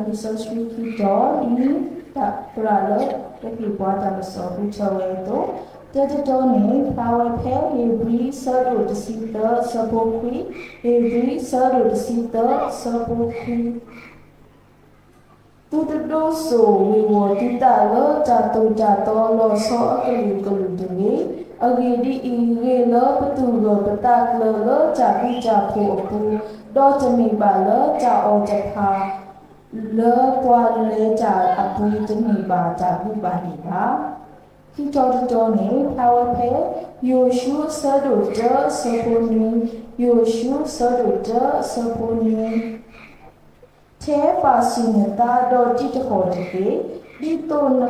လံာ်စီဆှံခံတီၤ, ဒ်တၢ်ပြးလၢ ကဟ့ၣ်ပှၤတၢ်ကစီၣ်ဃုထၢဝဲအသိး, တၢတတီၤန့ၣ် ဖျါဝဲဖဲဧ့ၤဘြံၤ အဆၢဒိၣ်တဆံသၢ အဆၢဖိခွံ, ဧ့ၤဘြံၤ အဆၢဒိၣ်တဆံသၢ အဆၢဖိခွံ သုတဒိးစိာ်ဂ့ၢ်ဂီၤသုသးလၢ တၢ်သိၣ်တၢ်သီလီၤဆီအကလုာ်ကလုာ်တဂ့ၤ. အဂ့ၢ်ဒ်အံၤ, ဂ့ၤလၢပသူၣ်ဂၢၢ်ပသးကျၢၤလၢ တၢ်ဘျုးတၢ်ဖှိၣ်အပူၤ, ဒီးတမ့ၢ်ဘၣ်လၢတၢ်အီၣ်တဖၣ် လၢပှၤလဲၤတၢ်အပူၤ တမ့ၢ်ဘၣ်တၢ်ဘၣ်န့ၣ်ဘၣ်. ခံတီၤတတီၤန့ၣ် ဖျါဝဲဖဲ ယိၤၡူ အဆၢဒိၣ်တၢ အဆၢဖိနွံ, ယိၤၡူ အဆၢဒိၣ်တၢ အဆၢဖိနွံ ထဲပာ်ဆူၣ်နသးဒီးတံးတဟီၣ်တက့ၢ်. ဒ်သိးန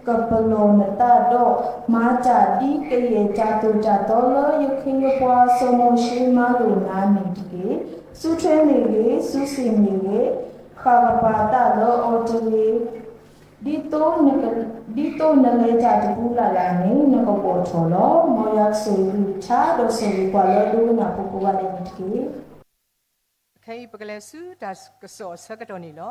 ကပလီၢ်နသးဒီး မၤတၢ်ဒ်ကယဲၢ်တၢ်သိၣ်တၢ်သီလၢ ယခ့ယပှၤစီၤမိၤၡ့မၤလိာ်နၤန့ၣ်တက့ၢ်. စူးထွဲမ့ၢ်ဂ့ၤ, စူးစ့ၣ်မ့ၢ်ဂ့ၤ, ဃၣ်ကပၤသးလၢအီၤတဂ့ၤ. ဒ်သိးနလဲၤတၢ်တပူၤလၢ်လၢ်န့ၣ် နကဘီၣ်ထီၣ်လီၤ. မ်ယွၤကဆိၣ်ဂ့ၤကလုၢ်ကထါ ဒီးဆိၣ်ဂ့ၤပှၤလၢဒိကနၣ်ဖိကိးဂၤဒဲးန့ၣ်တက့ၢ်. ခဲအံၤပကလဲၤဆူတၢ်ကစီၣ်အဆၢကတီၢ်န့ၣ်လီၤ.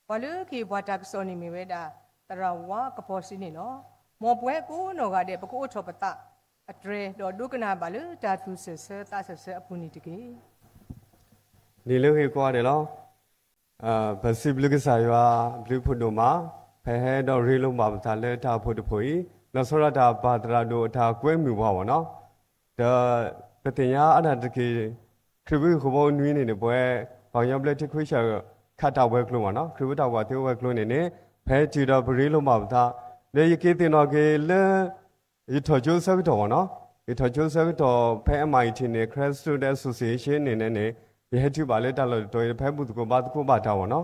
ပှၤလၢကဟ့ၣ်ပှၤတၢ်ကစီၣ်န့ၣ်မ့ၢ်ဝဲဒၣ် သရၣ်ဝါကပီၤစုန့ၣ်လီၤ. မ်ပဝဲကိးနီၢ်ဂၤဒဲး ပကအိးထီၣ်ပသးအတြဲၤ ဒီးဒိကနၣ်ဘၣ်လၢတၢ်သူၣ်စၢၢ်သးစၢၢ်ဆၢအပူၤန့ၣ်တက့ၢ်. ဒ်လၢဂ့ၢ်ကိးဂၤဒဲးလီၤ. ပစံးဘျုးကစၢ်ယွၤ ဘျုးဖှိၣ်ဒိၣ်မး, ဖဲဟဲဒီးရ့လိာ်ဘၣ်ပသးလၢတၢ်အိၣ်ဖှိၣ်တဖှိၣ်အံၤ, လီၤဆီဒၣ်တၢ်ပၢ်သရၣ်ဒိၣ်အတၢ်ကွဲမုာ်ပှၤဘၣ်နီၤ. ဒီးပသ့ၣ်ညါအါဒၣ်တက့ၢ်, ခရံာ်ဖိဟံၣ်ဖိဃီဖိနွံန့ၣ်န့ၣ် ပဝဲ ပှၤကညီဘျၢထံခဝ့ၡၢၣ် ခးတၢ်ဝဲၤကျိၤမ့ၢ်နီၤ, ခရံာ်ဖိတၢ်ကွၢ်သ့ဝဲၤကျိၤန့ၣ်န့ၣ်, ဖဲတုၤဒီးပရ့လိာ်ဘၣ်ပသး, ဒီးယက့ၤသ့ၣ်နီၣ်က့ၤလၢ ယထီၣ်ကၠိအဆၢကတီၢ်မ့ၢ်နီၤ, ယထီၣ်ကၠိအဆၢကတီၢ် ဖဲ M I T န့ၣ် Karen Student Association န့ၣ်န့ၣ်န့ၣ်, ယဟဲတုၤဘၣ်လၢတၢ်လီၢ်တတီၤအံၤ ဖဲဘူၣ်သကိးဘါသကိးဘၣ်တၢ်မ့ၢ်နီၤ,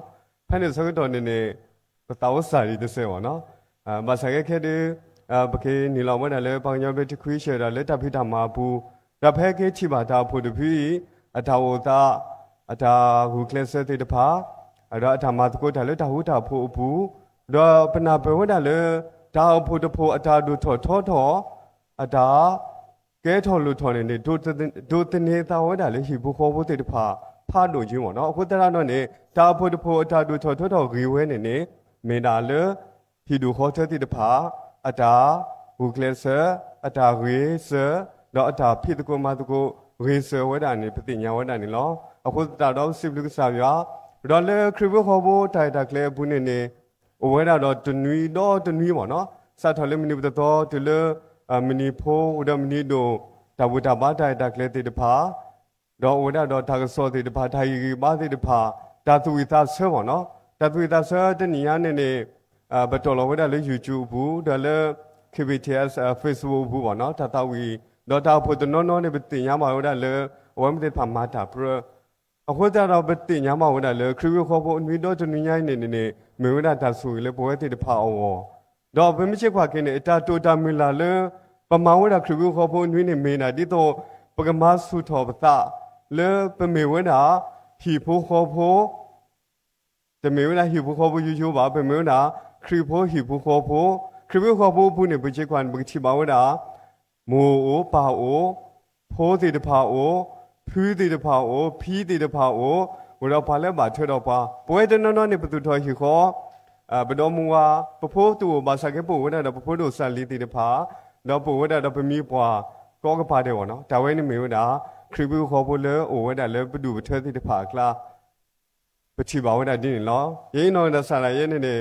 ဖဲန့ၣ်အဆၢကတီၢ်န့ၣ်န့ၣ် ပသးအိၣ်စၢ်ဒံးတစဲးမ့ၢ်နီၤ, ဘၣ်ဆၣ်က့ခဲဒုး ပက့ၤနုာ်လီၤဝဲဒၣ်လၢပှၤကညီဘျၢထံခဝ့ၡၢၣ်ဒီးလၢတၢ်ဖံးတၢ်မၤအပူၤ, ဒီးဖဲက့ၤထံၣ်ဘၣ်တၢ်အိၣ်ဖှိၣ်တဖုအံၤ အတၢ်အိၣ်သး, အတၢ်ဂုာ်ကျဲးစၢးသ့ၣ်တဖၣ်, ဒီးအတၢ်မၤသကိးတၢ်လၢတၢ်ဃူတၢ်ဖိးအပူၤ, ဒီးပနၢ်ပၢၢ်ဝဲဒၣ်လၢ တၢ်အိၣ်ဖှိၣ်တဖှိၣ်အတၢ်ဒိၣ်ထီၣ်ထီထီၣ်, အတၢ် ကဲထီၣ်လိၣ်ထီၣ်န့ၣ်န့ၣ် ဒိးသန့ၤသးဝဲဒၣ်လၢဟံၣ်ဖိဃီဖိသ့ၣ်တဖၣ် ဖးဒိၣ်က့မ့ၢ်နီၤ. အဃိသတးဒီးန့ၣ် တၢ်အိၣ်ဖှိၣ်တဖှိၣ်အတၢ်ဒိၣ်ထီၣ်ထီထီၣ်ဂ့ၤဝဲန့ၣ်န့ၣ် မ့ၢ်ဒၣ်လၢ ဟံၣ်ဒူၣ်ဃီထၢသ့ၣ်တဖၣ် အတၢ်ဂုာ်ကျဲးစၢး, အတၢ်ဂ့ၤစၢၤ, ဒီးအတၢ်ဖံးသကိးမၤသကိးဂ့ၤစၢၤဝဲဒၣ်န့ၣ် ပသ့ၣ်ညါဝဲဒၣ်န့ၣ်လီၤ. အဃိသတးဒီးပစံးဘျုးကစၢ်ယွၤ, ဒီးလၢခရံာ်ဖိဃီဖိတၢ်ရဲၣ်တၢ်ကျဲၤအပူၤန့ၣ်န့ၣ် အိၣ်ဝဲဒၣ်ဒီးတနွံဒီးတနွံမ့ၢ်နီၤ, စးထီၣ်လၢမနံၤပတသီတုၤလၢ မနံၤဖိဒီးမနံၤဒိၣ် တၢ်ဘူၣ်တၢ်ဘါတၢ်ရဲၣ်တၢ်ကျဲၤသ့ၣ်တဖၣ်, ဒီးအိၣ်ဝဲဒၣ်ဒီးတၢ်ကစီၣ်သ့ၣ်တဖၣ် တၢ်ဟ့ၣ်ဂံၢ်ဘါသ့ၣ်တဖၣ်, တၢ်သူၣ်ဝံၣ်သးဆၢမ့ၢ်နီၤ, တၢ်သူၣ်ဝံၣ်သးဆၢတနံၤညါန့ၣ်န့ၣ် ပတီၢ်လီၤဝဲဒၣ်လၢ YouTube အပူၤ ဒီးလၢ K B T S Facebook အပူၤမ့ၢ်နီၤ, တၢ်သးဝံၣ် ဒီးတၢ်အိၣ်ဖှိၣ်တနီၤနီၤန့ၣ် ပသ့ၣ်ညါဘၣ်ဝဲဒၣ်လၢ အဝဲမ့ၢ်သ့ၣ်တဖၣ်မၤတၢ်ပြၢ အဃိသတးဒီးပသ့ၣ်ညါဘၣ်ဝဲဒၣ်လၢ ခရံာ်ဖိဃီဖိအနွံဒီတနွံညါအံၤန့ၣ်န့ၣ်န့ၣ် မ့ၢ်ဝဲဒၣ်တၢ်ဆိၣ်ဂ့ၤလၢပဝဲသ့ၣ်တဖၣ်အဂီၢ်, ဒီးပမ့ၢ်ဆ့ၣ်ကွၢ်က့ၤန့ၣ် အတၢ်တိာ်တၢ်မုၢ်လၢ်လၢ ပမၤဝဲဒၣ်ခရံာ်ဖိဃီဖိအနွံန့ၣ် မ့ၢ်ဒၣ်ဒ်သိး ပကမၤဆူၣ်ထီၣ်ပသး လၢပမ့ၢ်ဝဲဒၣ် ဟံၣ်ဖိဃီဖိ တမ့ၢ်ဝဲဒၣ်ဟံၣ်ဖိဃီဖိယိယိဘၣ်, ပမ့ၢ်ဝဲဒၣ် ခရံာ်ဖိဟံၣ်ဖိဃီဖိ, ခရံာ်ဖိဃီဖိအပူၤန့ၣ် ပဆ့ၣ်ကွၢ်န့ၣ် ပကထံၣ်ဘၣ်ဝဲဒၣ် မိၢ်အိၣ်ပၢ်အိၣ်, ဖိသ့ၣ်တဖၣ်အိၣ်, ဖုသ့ၣ်တဖၣ်အိၣ်, ဖံသ့ၣ်တဖၣ်အိၣ်, အိၣ်ဒီးပှၤလၢဘၣ်ထွဲဒီးပှၤ, ပဝဲတနီၤနီၤန့ၣ် ပသူၣ်ထီၣ်ဟံၣ်ဃီ ပဒီမါဝၤ, ပဖိတအိၣ်ဘၣ်ဆၣ်က့ ပအိၣ်ဝဲဒၣ်ဒီးပဖိဒိၣ်စၢ်လံၤသ့ၣ်တဖၣ်, ဒီးပအိၣ်ဝဲဒၣ်ဒီးပမံၤပှၢ်ကိးကပၤဒဲးဘၣ်နီၤ, တၢ်ဝဲန့ၣ်မ့ၢ်ဝဲဒၣ် ခရံာ်ဖိဃီဖိလၢအိၣ်ဝဲဒၣ်လၢပဒူၣ်ပထၢသ့ၣ်တဖၣ်အကျါ ပထံၣ်ဘၣ်ဝဲဒၣ်ဒ်န့ၣ်လီၤ. ယအံၤနီၢ်ကစၢ်ဒၣ်ယဲန့ၣ်န့ၣ်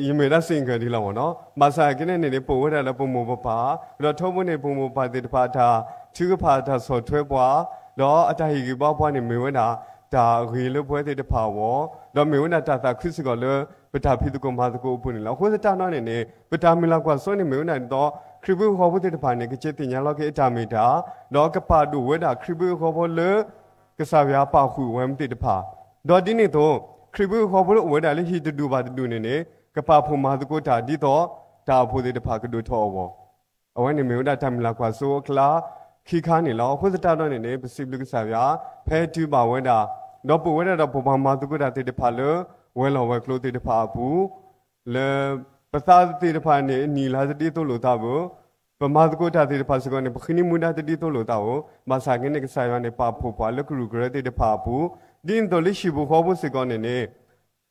ယမ့ၢ်ဒၣ်စ့ၣ်ကၢၢ်ဒ်လီၤမ့ၢ်နီၤ, ဘၣ်ဆၣ်က့န့ၣ်န့ၣ်န့ၣ် ပအိၣ်ဝဲဒၣ်လၢပမိၢ်ပပၢ်, ဒီးထီဘိန့ၣ် ပမိၢ်ပပၢ်သ့ၣ်တဖၣ်အတၢ်ထုကဖၣ်အတၢ်ဆီၣ်ထွဲပှၤ, ဒီးအတၢ်ဟ့ၣ်ဂံၢ်ဘါပှၤန့ၣ်မ့ၢ်ဝဲဒၣ် တၢ်ဂ့ၤလၢပဝဲသ့ၣ်တဖၣ်အဂီၢ်, ဒီးမ့ၢ်ဝဲဒၣ်တၢ်သးခုစ့ၢ်ကီးလၢ ပတၢ်ဖံးသကိးမၤသကိးအပူၤန့ၣ်လီၤ. အဃိသတးဒီးန့ၣ်န့ၣ် ပတၢ်မုၢ်လၢ်ကွၢ်စိန့ၣ်မ့ၢ်ဝဲဒၣ်ဒ်သိး ခရံာ်ဖိဃီဖိသ့ၣ်တဖၣ်န့ၣ် ကစ့သ့ၣ်ညါလီၤက့ၤအတၢ်မ့ၢ်တၢ်, ဒီးကပာ်ဒိၣ်ဝဲဒၣ်ခရံာ်ဖိဃီဖိလၢ ကစၢ်ယွၤပာ်ဃုာ်ဝဲမ့ၢ်သ့ၣ်တဖၣ်, ဒီးဒ်န့ၣ်အသိး ခရံာ်ဖိဃီဖိလၢအိၣ်ဝဲဒၣ်လၢဟံၣ်တဒူၣ်ဘၣ်တဒူၣ်န့ၣ်န့ၣ် ကပာ်ဖှိၣ်မၤသကိးတၢ်ဒ်သိး တၢ်အိၣ်ဖှိၣ်သ့ၣ်တဖၣ်ကဒိၣ်ထီၣ်အဂီၢ်, အဝဲန့ၣ်မ့ၢ်ဝဲဒၣ်တၢ်မုၢ်လၢ်ကွၢ်စိအကျါခံခါန့ၣ်လီၤ. အဃိသတးဒီးန့ၣ်န့ၣ် ပစံးဘျုးကစၢ်ယွၤ ဖဲတုၤဘၣ်ဝဲဒၣ်, ဒီးပအိၣ်ဝဲဒၣ်ဒီးပပှၤမၤသကိးတၢ်သ့ၣ်တဖၣ်လၢ ဝဲၤလီၢ်ဝဲၤကျိၤသ့ၣ်တဖၣ်အပူၤ လၢပသးသ့ၣ်တဖၣ်န့ၣ် အနံၣ်လါတဒ်သိးလိာ်သးဧိၤ, ပမၤသကိးတၢ်သ့ၣ်တဖၣ်စ့ၢ်ကီးန့ၣ် ပဃ့နံၤမူဒါတဒ်သိးလိာ်သးဧိၤ, ဘၣ်ဆၣ်က့န့ၣ် ကစၢ်ယွၤန့ၣ် ပာ်ဖှိၣ်ပှၤလၢကရူၢ်ကရၢသ့ၣ်တဖၣ်အပူၤ, ဒ်န့ၣ်အသိးလၢဟံၣ်ပူၤဃီပူၤစ့ၢ်ကီးန့ၣ်န့ၣ်,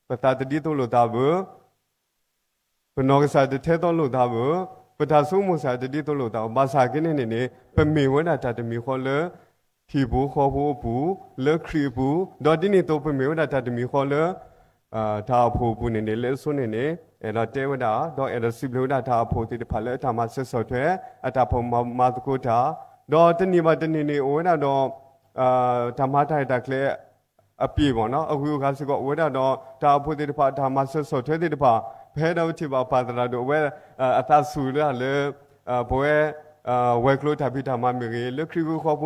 ပသးတဒ်သိးလိာ်သးဘၣ်, ပနီၢ်ကစၢ်တထဲသိးလိာ်သးဘၣ်, ပတၢ်ဆိကမိၣ်စ့ၢ်တဒ်သိးလိာ်သးဘၣ်. ဘၣ်ဆၣ်က့န့ၣ်န့ၣ်န့ၣ် ပမ့ၢ်ဝဲဒၣ်တၢ်တမံၤဃီလၢ ဟံၣ်ပူၤဃီပူၤအပူၤ, လၢခရံာ်အပူၤ, ဒီးဒ်န့ၣ်အသိးပမ့ၢ်ဝဲဒၣ်တၢ်တမံၤဃီလၢ တၢ်အိၣ်ဖှိၣ်အပူၤန့ၣ်န့ၣ် လၢအဆိန့ၣ်န့ၣ် အဲၣ်ဒိးတဲဝဲဒၣ် ဒီးအဲၣ်ဒိးစံးဘျုးဝဲဒၣ်တၢ်အိၣ်ဖှိၣ်သ့ၣ်တဖၣ်လၢအတၢ်မၤစၢၤဆီၣ်ထွဲ အတၢ်ဖီၣ်မၤသကိးတၢ်, ဒီးတနံၣ်ဘၣ်တနံၣ်န့ၣ် အိၣ်ဝဲဒၣ်ဒီး တၢ်မၤတၢ်ရဲၣ်တၢ်ကျဲၤအပျ့ၤမ့ၢ်နီၤ အဂုၤအဂၤစ့ၢ်ကီး အိၣ်ဝဲဒၣ်ဒီး တၢ်အိၣ်ဖှိၣ်သ့ၣ်တဖၣ် တၢ်မၤစၢၤဆီၣ်ထွဲသ့ၣ်တဖၣ် ပဟဲဒီးပထံၣ်ဘၣ်ပၢ်သရၣ်ဒိၣ်ဝဲ အသးဆူၣ်လၢလၢ ပဝဲ ဝဲၤကျိၤတၢ်ဖံးတၢ်မၤမ့ၢ်ဂ့ၤ လၢခရံာ်ပူၤဃီဖိ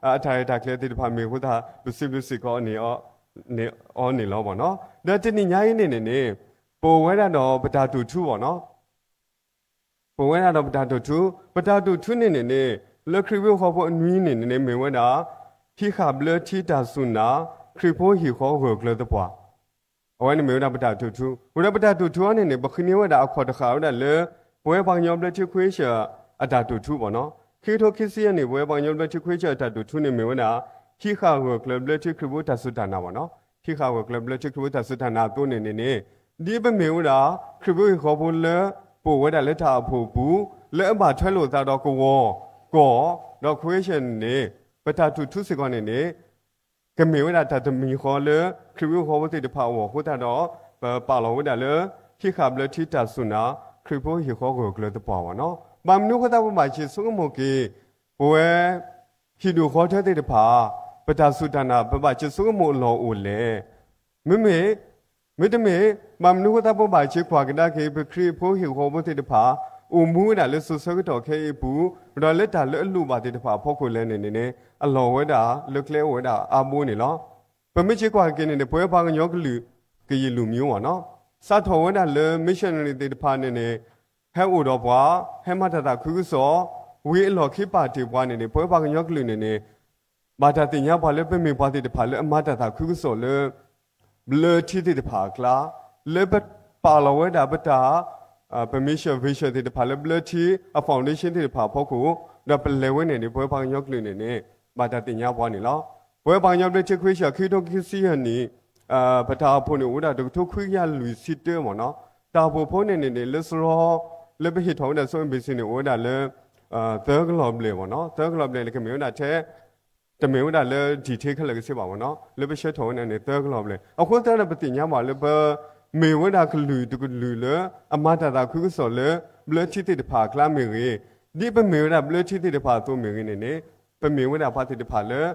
အတၢ်ရဲၣ်တၢ်ကျဲၤသ့ၣ်တဖၣ်မ့ၢ်အဃိသတး ပစံးဘျုးစ့ၢ်ကီးန့ၣ် အီၤန့ၣ်လီၤမ့ၢ်နီၤ. ဒီးတနံၣ်ညါအံၤန့ၣ်န့ၣ်န့ၣ် ပအိၣ်ဝဲဒၣ်ဒီးပတၢ်တိာ်ထူမ့ၢ်နီၤ ပဝဲဒၣ်ဒီးပတၢ်တိာ်ထူ, ပတၢ်တိာ်ထူန့ၣ်န့ၣ်န့ၣ် လၢခရံာ်ဖိဃီဖိအနွံန့ၣ်န့ၣ်န့ၣ် မ့ၢ်ဝဲဒၣ် ဟံးဃာ်ဘျၢထံတၢ်စူၢ်နာ် ခရံာ်ဖိဟံၣ်ဃီဂၢၢ်ကျၢၤသပှၢ်, အဝဲန့ၣ်မ့ၢ်ဝဲဒၣ်ပတၢ်တိာ်ထူ. ဝံၤဒီးပတၢ်တိာ်ထူအံၤန့ၣ်န့ၣ် ပဃုန့ၢ်ဝဲဒၣ်အခီၣ်တဃာ်ဝဲဒၣ်လၢ ပဝဲပှၤကညီဘျၢထံခွ့ဆၢၣ်အတၢ်တိာ်ထူမ့ၢ်နီၤ. ခံကထိခံဆံယဲၢ်နံၣ် ပဝဲပှၤကညီဘျၢထံခွ့ဆၢၣ်အတၢ်တိာ်ထူန့ၣ်မ့ၢ်ဝဲဒၣ် ဟံးဃာ်ဂၢၢ်ကျၢၤဘျၢထံခရံာ်ဖိတၢ်စူၢ်တၢ်နာ်မ့ၢ်နီၤ. ဟံးဃာ်ဂၢၢ်ကျၢၤဘျၢထံခရံာ်ဖိတၢ်စူၢ်တၢ်နာ်အသိးန့ၣ်န့ၣ်န့ၣ် ဒ်ပမ့ၢ်ဝဲဒၣ် ခရံာ်ဖိဟံၣ်ဃီဖိလၢ ပအိၣ်ဝဲဒၣ်လၢတၢ်အိၣ်ဖှိၣ်အပူၤ လၢအဘၣ်ထွဲလိာ်သးဒီးကဝီၤကီၢ် ဒီးခွ့ဆၢၣ်န့ၣ်န့ၣ် ပတၢ်တိာ်ထူစ့ၢ်ကီးန့ၣ်န့ၣ် ကမ့ၢ်ဝဲဒၣ်တၢ်တမံၤဃီလၢ ခရံာ်ဖိဟံၣ်ဃီဖိသ့ၣ်တဖၣ်အဂီၢ်အဃိသတးဒီး ပပာ်လီၤဝဲဒၣ်လၢ ဟံးဃာ်ဘျၢထံတၢ်စူၢ်နာ် ခရံာ်ဖိဟံၣ်ဃီဂၢၢ်ကျၢၤသပှၢ်မ့ၢ်နီၤ. ဘၣ်မနုၤအဃိသတးပဘၣ်စံးဆိကမိၣ်က့ၤ ပဝဲ ဟံၣ်ဒူၣ်ဃီထၢသ့ၣ်တဖၣ် ပတၢ်စူၢ်တၢ်နာ် ပဘၣ်စံးဆိကမိၣ်အလီၢ်အိၣ်လဲၣ်. မ့မ့ၢ် မ့တမ့ၢ် ဘၣ်မနုၤအဃိသတးပဘၣ်စံးကွၢ်ကဒါက့ၤ ပခရံာ်ဖိဟံၣ်ဃီဖိသ့ၣ်တဖၣ် အိၣ်မူဝဲဒၣ်လၢစိၤဆၢကတီၢ်ခဲအံၤအပူၤ ဒီးလၢတၢ်လၢအလိၣ်ဘၣ်သ့ၣ်တဖၣ်အဖီခိၣ်လဲၣ်န့ၣ်န့ၣ်န့ၣ် အလီၢ်ဝဲဒၣ်လၢကျဲအိၣ်ဝဲဒၣ်အါဘိန့ၣ်လီၤ. ပမ့ၢ်စံးကွၢ်က့ၤန့ၣ်န့ၣ် ပဝဲပှၤကညီကလုာ် ကယံာ်လုာ်မံၤမ့ၢ်နီၤ စးထီၣ်ဝဲဒၣ်လၢ missionary သ့ၣ်တဖၣ်န့ၣ်န့ၣ် ဟဲအိၣ်ဒီးပှၤ ဟဲမၤတၢ်သးခုကစီၣ် ဝံၤအလီၢ်ခံပာ်တ့ၢ်ပှၤန့ၣ်န့ၣ် ပဝဲပှၤကညီကလုာ်န့ၣ်န့ၣ် ဘၣ်တၢ်သ့ၣ်ညါပှၤလၢပမ့ၢ်ပှၤသ့ၣ်တဖၣ်လၢအမၤတၢ်သးခုကစီၣ်လၢ ဘျၢထံသ့ၣ်တဖၣ်အကျါ လၢပပာ်လီၤဝဲဒၣ်ပတၢ် ပ mission vision သ့ၣ်တဖၣ်လၢဘျၢထံအ foundation သ့ၣ်တဖၣ်အဖီခိၣ် ဒီးပလဲၤဝဲန့ၣ်န့ၣ် ပဝဲပှၤကညီကလုာ်န့ၣ်န့ၣ် ဘၣ်တၢ်သ့ၣ်ညါပှၤန့ၣ်လီၤ. ပဝဲပှၤကညီဘျၢထံခွ့ဆၢၣ် ခံကထိခံဆံယဲၢ်နံၣ် ပတၢ်အိၣ်ဖှိၣ်န့ၣ်အိၣ်ဝဲဒၣ်တကထိခွံကယၤလွံၢ်ဆံတၢမ့ၢ်နီၤ. တၢ်အိၣ်ဖှိၣ်ဖိန့ၣ်န့ၣ်န့ၣ် လၢစရီ လၢပဟ့ၣ်ထီၣ်ဝဲဒၣ် စီ ဘီ ဘီ စံ န့ၣ် အိၣ်ဝဲဒၣ်လၢ သၢကလီၤဘျဲၣ်မ့ၢ်နီၤ. သၢကလီၤဘျဲၣ်န့ၣ် ကမ့ၢ်ဝဲဒၣ်ထဲ တမ့ၢ်ဝဲဒၣ်လၢ detail ခဲလၢာ်ကဆ့ဘၣ်မ့ၢ်နီၤ. လၢပဆှၢထီၣ်ဝဲဒၣ်န့ၣ် သၢကလီၤဘျဲၣ် အဃိသတးဒီး ပသ့ၣ်ညါဘၣ်လၢပ မ့ၢ်ဝဲဒၣ်ကလုာ်တကလုာ်လၢ အမၤတၢ်သးခုကစီၣ်လၢ ဘျၢထံသ့ၣ်တဖၣ်အကျါမ့ၢ်ဂ့ၤ, ဒ်ပမ့ၢ်ဝဲဒၣ်ဘျၢထံသ့ၣ်တဖၣ်အသိးမ့ၢ်ဂ့ၤန့ၣ်န့ၣ် ပမ့ၢ်ဝဲဒၣ်ပှၤသ့ၣ်တဖၣ်လၢ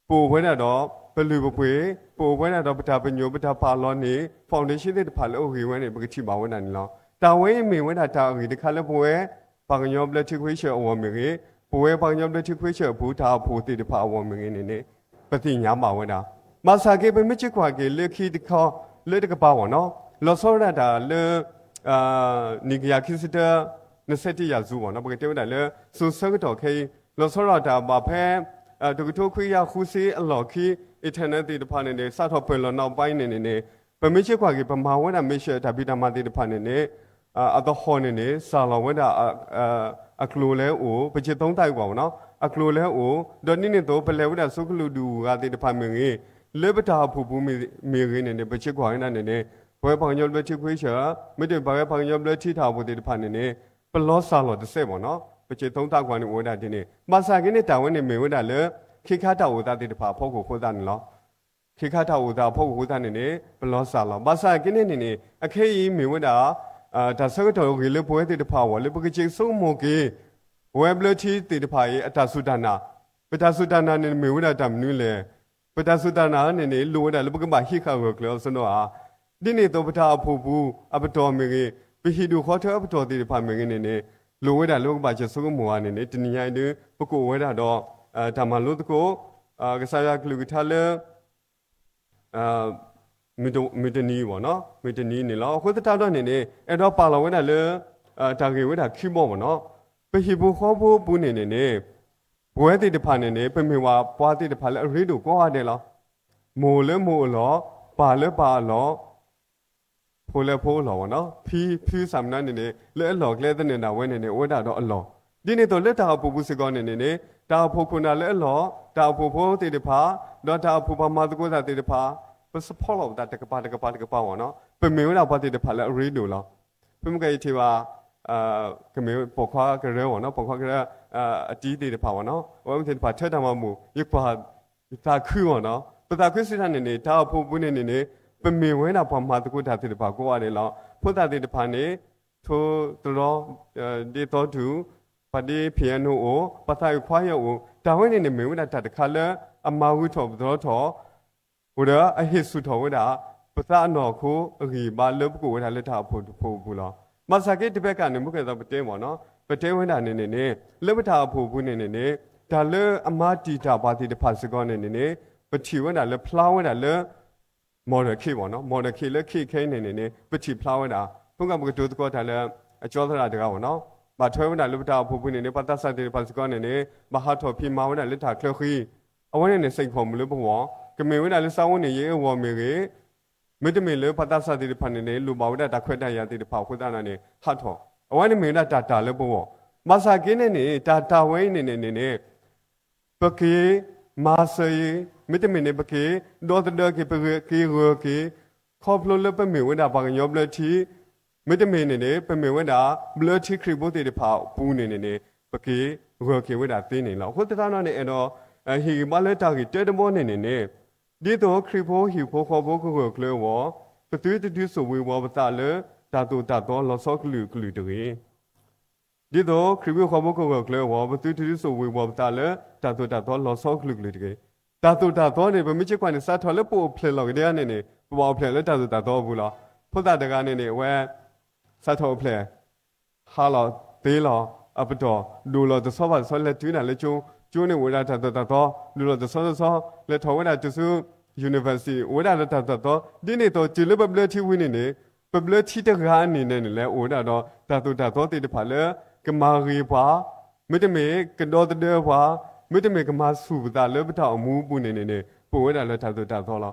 ပအိၣ်ဝဲဒၣ်ဒီး ပလုၢ်ပပှ့ၤ, ပအိၣ်ဝဲဒၣ်ဒီးပတၢ်ပညိၣ် ပတၢ်ပာ်လီၤန့ၣ် foundation သ့ၣ်တဖၣ်လၢအဂ့ၤဝဲန့ၣ် ပကထံၣ်ဘၣ်ဝဲဒၣ်န့ၣ်လီၤ. တၢ်ဝဲအံၤမ့ၢ်ဝဲဒၣ်တၢ်အဂ့ၢ်တခါလၢပဝဲ ပှၤကညီဘျၢထံခွ့ဆၢၣ်အဂီၢ်မ့ၢ်ဂ့ၤ, ပဝဲပှၤကညီဘျၢထံခွ့ဆၢၣ်အပူၤ တၢ်အိၣ်ဖှိၣ်သ့ၣ်တဖၣ်အဂီၢ်မ့ၢ်ဂ့ၤန့ၣ်န့ၣ် ပသ့ၣ်ညါဘၣ်ဝဲဒၣ်. ဘၣ်ဆၣ်က့ ပမ့ၢ်က့ၤကွၢ်က့ၤလၢခံတခီ လၢတကပၤမ့ၢ်နီၤ, လီၤဆီဒၣ်တၢ်လၢ နံၣ်ကယၤခံဆံတၢ နဆဲးတ့ၢ်ယၤစူၤမ့ၢ်နီၤ, ပကတဲဝဲဒၣ်လၢ စိၤဆၢကတီၢ်ခဲအံၤ လီၤဆီဒၣ်တၢ်ဘၣ်ဖဲ တကထိခွံကယၤဃုဆံအလီၢ်ခံ internet သ့ၣ်တဖၣ်န့ၣ်န့ၣ် စးထီၣ်ပၢၢ်လီၤနီၢ်ပၤအံၤန့ၣ်န့ၣ်န့ၣ် ပမ့ၢ်က့ၤကွၢ်က့ၤ ပမၤဝဲဒၣ် mission တၢ်ဖံးတၢ်မၤသ့ၣ်တဖၣ်န့ၣ်န့ၣ် အသဟီၣ်န့ၣ်န့ၣ် စၢ်လီၤဝဲဒၣ် အကျိၤလၢအအိၣ် ပက့ၤသုံးသပ်ကွၢ်မ့ၢ်နီၤ, အကျိၤလၢအအိၣ် ဒီးဒ်န့ၣ်အသိး ပလဲၤဝဲဒၣ်ဆူကလုာ်ဒူၣ်အဂၤသ့ၣ်တဖၣ်မ့ၢ်ဂ့ၤ, လၢပတၢ်အိၣ်ဖှိၣ်ပူၤမ့ၢ်ဂ့ၤန့ၣ်န့ၣ် ပက့ၤကွၢ်ဝဲဒၣ်န့ၣ်န့ၣ် ပဝဲပှၤကညီဘျၢထံခွ့ဆၢၣ် မ့တမ့ၢ်ပဝဲပှၤကညီဘျၢထံတၢ်အိၣ်ဖှိၣ်သ့ၣ်တဖၣ်န့ၣ်န့ၣ် ပလီၤစၢ်လီၤတစဲးမ့ၢ်နီၤ, ပက့ၤသုံးသပ်ကွၢ်န့ၣ်အိၣ်ဝဲဒၣ်ဒ်န့ၣ် ဘၣ်ဆၣ်က့န့ၣ် တၢ်ဝဲန့ၣ်မ့ၢ်ဝဲဒၣ်လၢ ခ့ခါတၢ်အိၣ်သးသ့ၣ်တဖၣ်အဖီခိၣ်အဃိသတးန့ၣ်လီၤ. ခ့ခါတၢ်အိၣ်သးအဖီခိၣ်အဃိသတးန့ၣ်န့ၣ် ပလီၤစၢ်လီၤ. ဘၣ်ဆၣ်က့န့ၣ်န့ၣ်န့ၣ် အခဲအံၤမ့ၢ်ဝဲဒၣ် တၢ်ဆၢကတီၢ်အဂ့ၤလၢပဝဲသ့ၣ်တဖၣ်အဂီၢ်လၢပကစံးဆိကမိၣ်က့ၤ ပဝဲဘျၢထံသ့ၣ်တဖၣ်အံၤ အတၢ်စူၢ်တၢ်နာ်, ပတၢ်စူၢ်တၢ်နာ်န့ၣ်မ့ၢ်ဝဲဒၣ်တၢ်မနုၤလဲၣ်. ပတၢ်စူၢ်တၢ်နာ်န့ၣ်န့ၣ် လိၣ်ဝဲဒၣ်လၢပကဘၣ်ဟံးဃာ်ဂၢၢ်ကျၢၤအီၤစ့ၢ်ကီးဧါ. ဒ်န့ၣ်အသိးပတၢ်အိၣ်ဖှိၣ်ပူၤအပတီၢ်မ့ၢ်ဂ့ၤ, ပဟံၣ်ဒူၣ်ဃီထၢအပတီၢ်သ့ၣ်တဖၣ်မ့ၢ်ဂ့ၤန့ၣ်န့ၣ် လိၣ်ဝဲဒၣ်လၢပကဘၣ်စံးဆိကမိၣ်ဧါန့ၣ်န့ၣ် တနံၤညါအံၤဒု ပကအိၣ်ဝဲဒၣ်ဒီး တၢ်မၤလိသကိး ကစၢ်ယွၤကလုၢ်ကထါလၢ မုၢ်တနံၤမ့ၢ်နီၤ, မုၢ်တနံၤန့ၣ်လီၤ. အဃိသတးဒီးန့ၣ်န့ၣ် အဲၣ်ဒိးပာ်လီၤဝဲဒၣ်လၢ တၢ်ဂ့ၢ်ဝဲဒၣ်ခံဘီမ့ၢ်နီၤ, ပဟံၣ်ဖိဃီဖိပူၤန့ၣ်န့ၣ်န့ၣ် ပဝဲသ့ၣ်တဖၣ်န့ၣ်န့ၣ် ပမ့ၢ်ဝဲပှၤသ့ၣ်တဖၣ်လၢအရ့ဒိၣ်ကိးဂၤဒဲးလီၤ. မိၢ်လၢမိၢ်အလီၢ်, ပၢ်လၢပၢ်အလီၢ်, ဖိလၢဖိအလီၢ်မ့ၢ်နီၤ, ဖံဖုစၢ်မနုၤန့ၣ်န့ၣ် လၢအလီၢ်ကျဲသနၢၣ်ဒၣ်ဝဲန့ၣ်န့ၣ် အိၣ်ဝဲဒၣ်ဒီးအလီၢ်. ဒ်န့ၣ်အသိးလၢတၢ်အိၣ်ဖှိၣ်ပူၤစ့ၢ်ကီးန့ၣ်န့ၣ်န့ၣ် တၢ်အိၣ်ဖှိၣ်ခိၣ်နၢ်လၢအလီၢ်, တၢ်အိၣ်ဖှိၣ်ဖိသ့ၣ်တဖၣ်, ဒီးတၢ်အိၣ်ဖှိၣ်ပှၤမၤသကိးတၢ်သ့ၣ်တဖၣ်, ပ support လီၤပသးတကပၤတကပၤတကပၤအဂီၢ်နီၤ. ပမ့ၢ်ဝဲဒၣ်ပှၤသ့ၣ်တဖၣ်လၢအရ့ဒိၣ်လီၤ. ဖဲမုၢ်ကယထံၣ်ဘၣ် ကမ့ၢ်ပိာ်ခွါကရၢအဂီၢ်နီၤ, ပိာ်ခွါကရၢ အတံၤသ့ၣ်တဖၣ်အဂီၢ်နီၤ, အဝဲသ့ၣ်တဖၣ်ထၢတၢ်မၤဘူၣ်, ယကွၢ် ယသးခုအဂီၢ်နီၤ. ပသးခုစံးတၢ်န့ၣ်န့ၣ် တၢ်အိၣ်ဖှိၣ်ပူၤန့ၣ်န့ၣ်န့ၣ် ပမ့ၢ်ဝဲဒၣ်ပှၤမၤသကိးတၢ်သ့ၣ်တဖၣ်ကိးဂၤဒဲးလီၤ. ဖိသၣ်သ့ၣ်တဖၣ်န့ၣ် ထိၣ်သရီ, ဒ့သီတူၢ်, ပှၤဒ့ဖံးအနိအိၣ်, ပှၤသးအုးခွါယီၤအိၣ်, တၢ်ဝဲန့ၣ်န့ၣ်မ့ၢ်ဝဲဒၣ်တၢ်တခါလၢအမၤဂုာ်ထီၣ်ပသရီထီၣ် အိၣ်ဒီးအဟ့ၣ်ဆူၣ်ထီၣ်ဝဲဒၣ် ပသးအနီၢ်ခိအဂံၢ်အဘါလၢပကအိၣ်ဝဲဒၣ်လၢတၢ်အိၣ်ဖှိၣ်တဖှိၣ်အပူၤလီၤ. ဘၣ်ဆၣ်က့တဘျီကန့ၣ် မုၢ်ကဲသိးပတဲမ့ၢ်နီၤ, ပတဲဝဲဒၣ်န့ၣ်န့ၣ်န့ၣ် လၢပတၢ်အိၣ်ဖှိၣ်အပူၤန့ၣ်န့ၣ်န့ၣ် တၢ်လၢအမၤတံာ်တာ်ပှၤသ့ၣ်တဖၣ်စ့ၢ်ကီးန့ၣ်န့ၣ်န့ၣ် ပထံၣ်ဝဲဒၣ်လၢဖျါဝဲဒၣ်လၢ model ခ့မ့ၢ်နီၤ, model ခ့လၢခ့ခဲအံၤန့ၣ်န့ၣ်န့ၣ် ပထံၣ်ဖျါဝဲဒၣ် ဖုကပကတိၤသကိးတၢ်လၢ အကၠီသရၣ်တဂၤမ့ၢ်နီၤ, ဘၣ်ထွဲဝဲဒၣ်လၢပတၢ်အိၣ်ဖှိၣ်ပူၤန့ၣ်န့ၣ် ပှၤသးစၢ်သ့ၣ်တဖၣ်စ့ၢ်ကီးန့ၣ်န့ၣ် ဘၣ်ဟးထီၣ်ဖံးမၤဝဲဒၣ်လၢတၢ်ချၢဃံ, အဝဲန့ၣ်န့ၣ် စိန်ခေါ်မှုလၢပဂီၢ်, ကမ့ၢ်ဝဲဒၣ်လၢ စားဝတ်နေရေး အဂီၢ်မ့ၢ်ဂ့ၤ, မ့တမ့ၢ်လၢပှၤသးစၢ်သ့ၣ်တဖၣ်န့ၣ်န့ၣ် လိၣ်ဘၣ်ဝဲဒၣ်တၢ်ခွဲးတၢ်ယာ်သ့ၣ်တဖၣ်အဃိသတးန့ၣ် ဟးထီၣ်, အဝဲန့ၣ်မ့ၢ်ဝဲဒၣ်တၢ်တၢ်လၢပဂီၢ်, ဘၣ်ဆၣ်က့န့ၣ်န့ၣ် တၢ်တၢ်ဝဲအံၤန့ၣ်န့ၣ်န့ၣ် ပက့ၤမၤစၢၤအံၤ, မ့တမ့ၢ်န့ၣ် ပက့ၤဒီသဒၢက့ၤ ပက့ၤဂၢၢ်က့ၤ, ခီဖျိလၢပမ့ၢ်ဝဲဒၣ်ပှၤကညီဘျၢထံ, မ့တမ့ၢ်န့ၣ်န့ၣ် ပမ့ၢ်ဝဲဒၣ်ဘျၢထံခရံာ်ဖိသ့ၣ်တဖၣ်အပူၤန့ၣ်န့ၣ်န့ၣ် ပက့ၤဂၢၢ်က့ၤဝဲဒၣ်သ့န့ၣ်လီၤ. အဃိသတးဒီးန့ၣ် အဲၣ်ဒိး ဟ့ၣ်ဂံၢ်ဘါလၢတၢ်ဂ့ၢ်တၢတဘီန့ၣ်န့ၣ်န့ၣ် ဒ်သိးခရံာ်ဖိဟံၣ်ဖိဃီဖိကဂၢၢ်ကျၢၤအဂီၢ်, ပသုတဒုးစိာ်ဝ့ၤဝီၤပသးလၢ တၢ်သိၣ်တၢ်သီလီၤဆီကလုာ်ကလုာ်တဂ့ၤ. ဒ်သိးခရံာ်ဖိဟံၣ်ဖိဃီဖိကဂၢၢ်ကျၢၤအဂီၢ်, ပသုတဒုးစိာ်ဝ့ၤဝီၤပသးလၢ တၢ်သိၣ်တၢ်သီလီၤဆီကလုာ်ကလုာ်တဂ့ၤ. တၢ်သိၣ်တၢ်သီန့ၣ် ပမ့ၢ်က့ၤကွၢ်န့ၣ် စးထီၣ်လၢပအိၣ်ဖျဲၣ်လီၤကဒါန့ၣ်န့ၣ် ပဘၣ်အိၣ်ဖျဲၣ်လၢတၢ်သိၣ်တၢ်သီအပူၤလီၤ. ဖိသၣ်တဂၤန့ၣ်န့ၣ် အဝဲ စးထီၣ်အိၣ်ဖျဲၣ် ဟးလီၤသ့လီၤအပတီၢ်, ဒိၣ်လီၤတဆီဘၣ်တဆီ လဲၤတုၤဝဲဒၣ်လၢကၠိ, ကၠိန့ၣ်အိၣ်ဝဲဒၣ်တၢ်သိၣ်တၢ်သီ, ဒိၣ်လီၤတဆီတဆီ လဲၤထီၣ်ဝဲဒၣ်တုၤဆူ university အိၣ်ဝဲဒၣ်လၢတၢ်သိၣ်တၢ်သီ, ဒ်န့ၣ်အသိးတုၤလၢပဘျၢထံဝံၤန့ၣ်န့ၣ် ပဘျၢထံတဂၤန့ၣ်န့ၣ်န့ၣ် လဲၤအိၣ်ဝဲဒၣ်ဒီးတၢ်သိၣ်တၢ်သီသ့ၣ်တဖၣ်လၢ ကမၤဂ့ၤပှၤ, မ့တမ့ၢ်ကဒီသဒၢပှၤ, မ့တမ့ၢ်ကမၤဆူၣ်ပသးလၢပတၢ်အိၣ်မူအပူၤန့ၣ်န့ၣ်န့ၣ် ပအိၣ်ဝဲဒၣ်လၢတၢ်သိၣ်တၢ်သီလီၤ.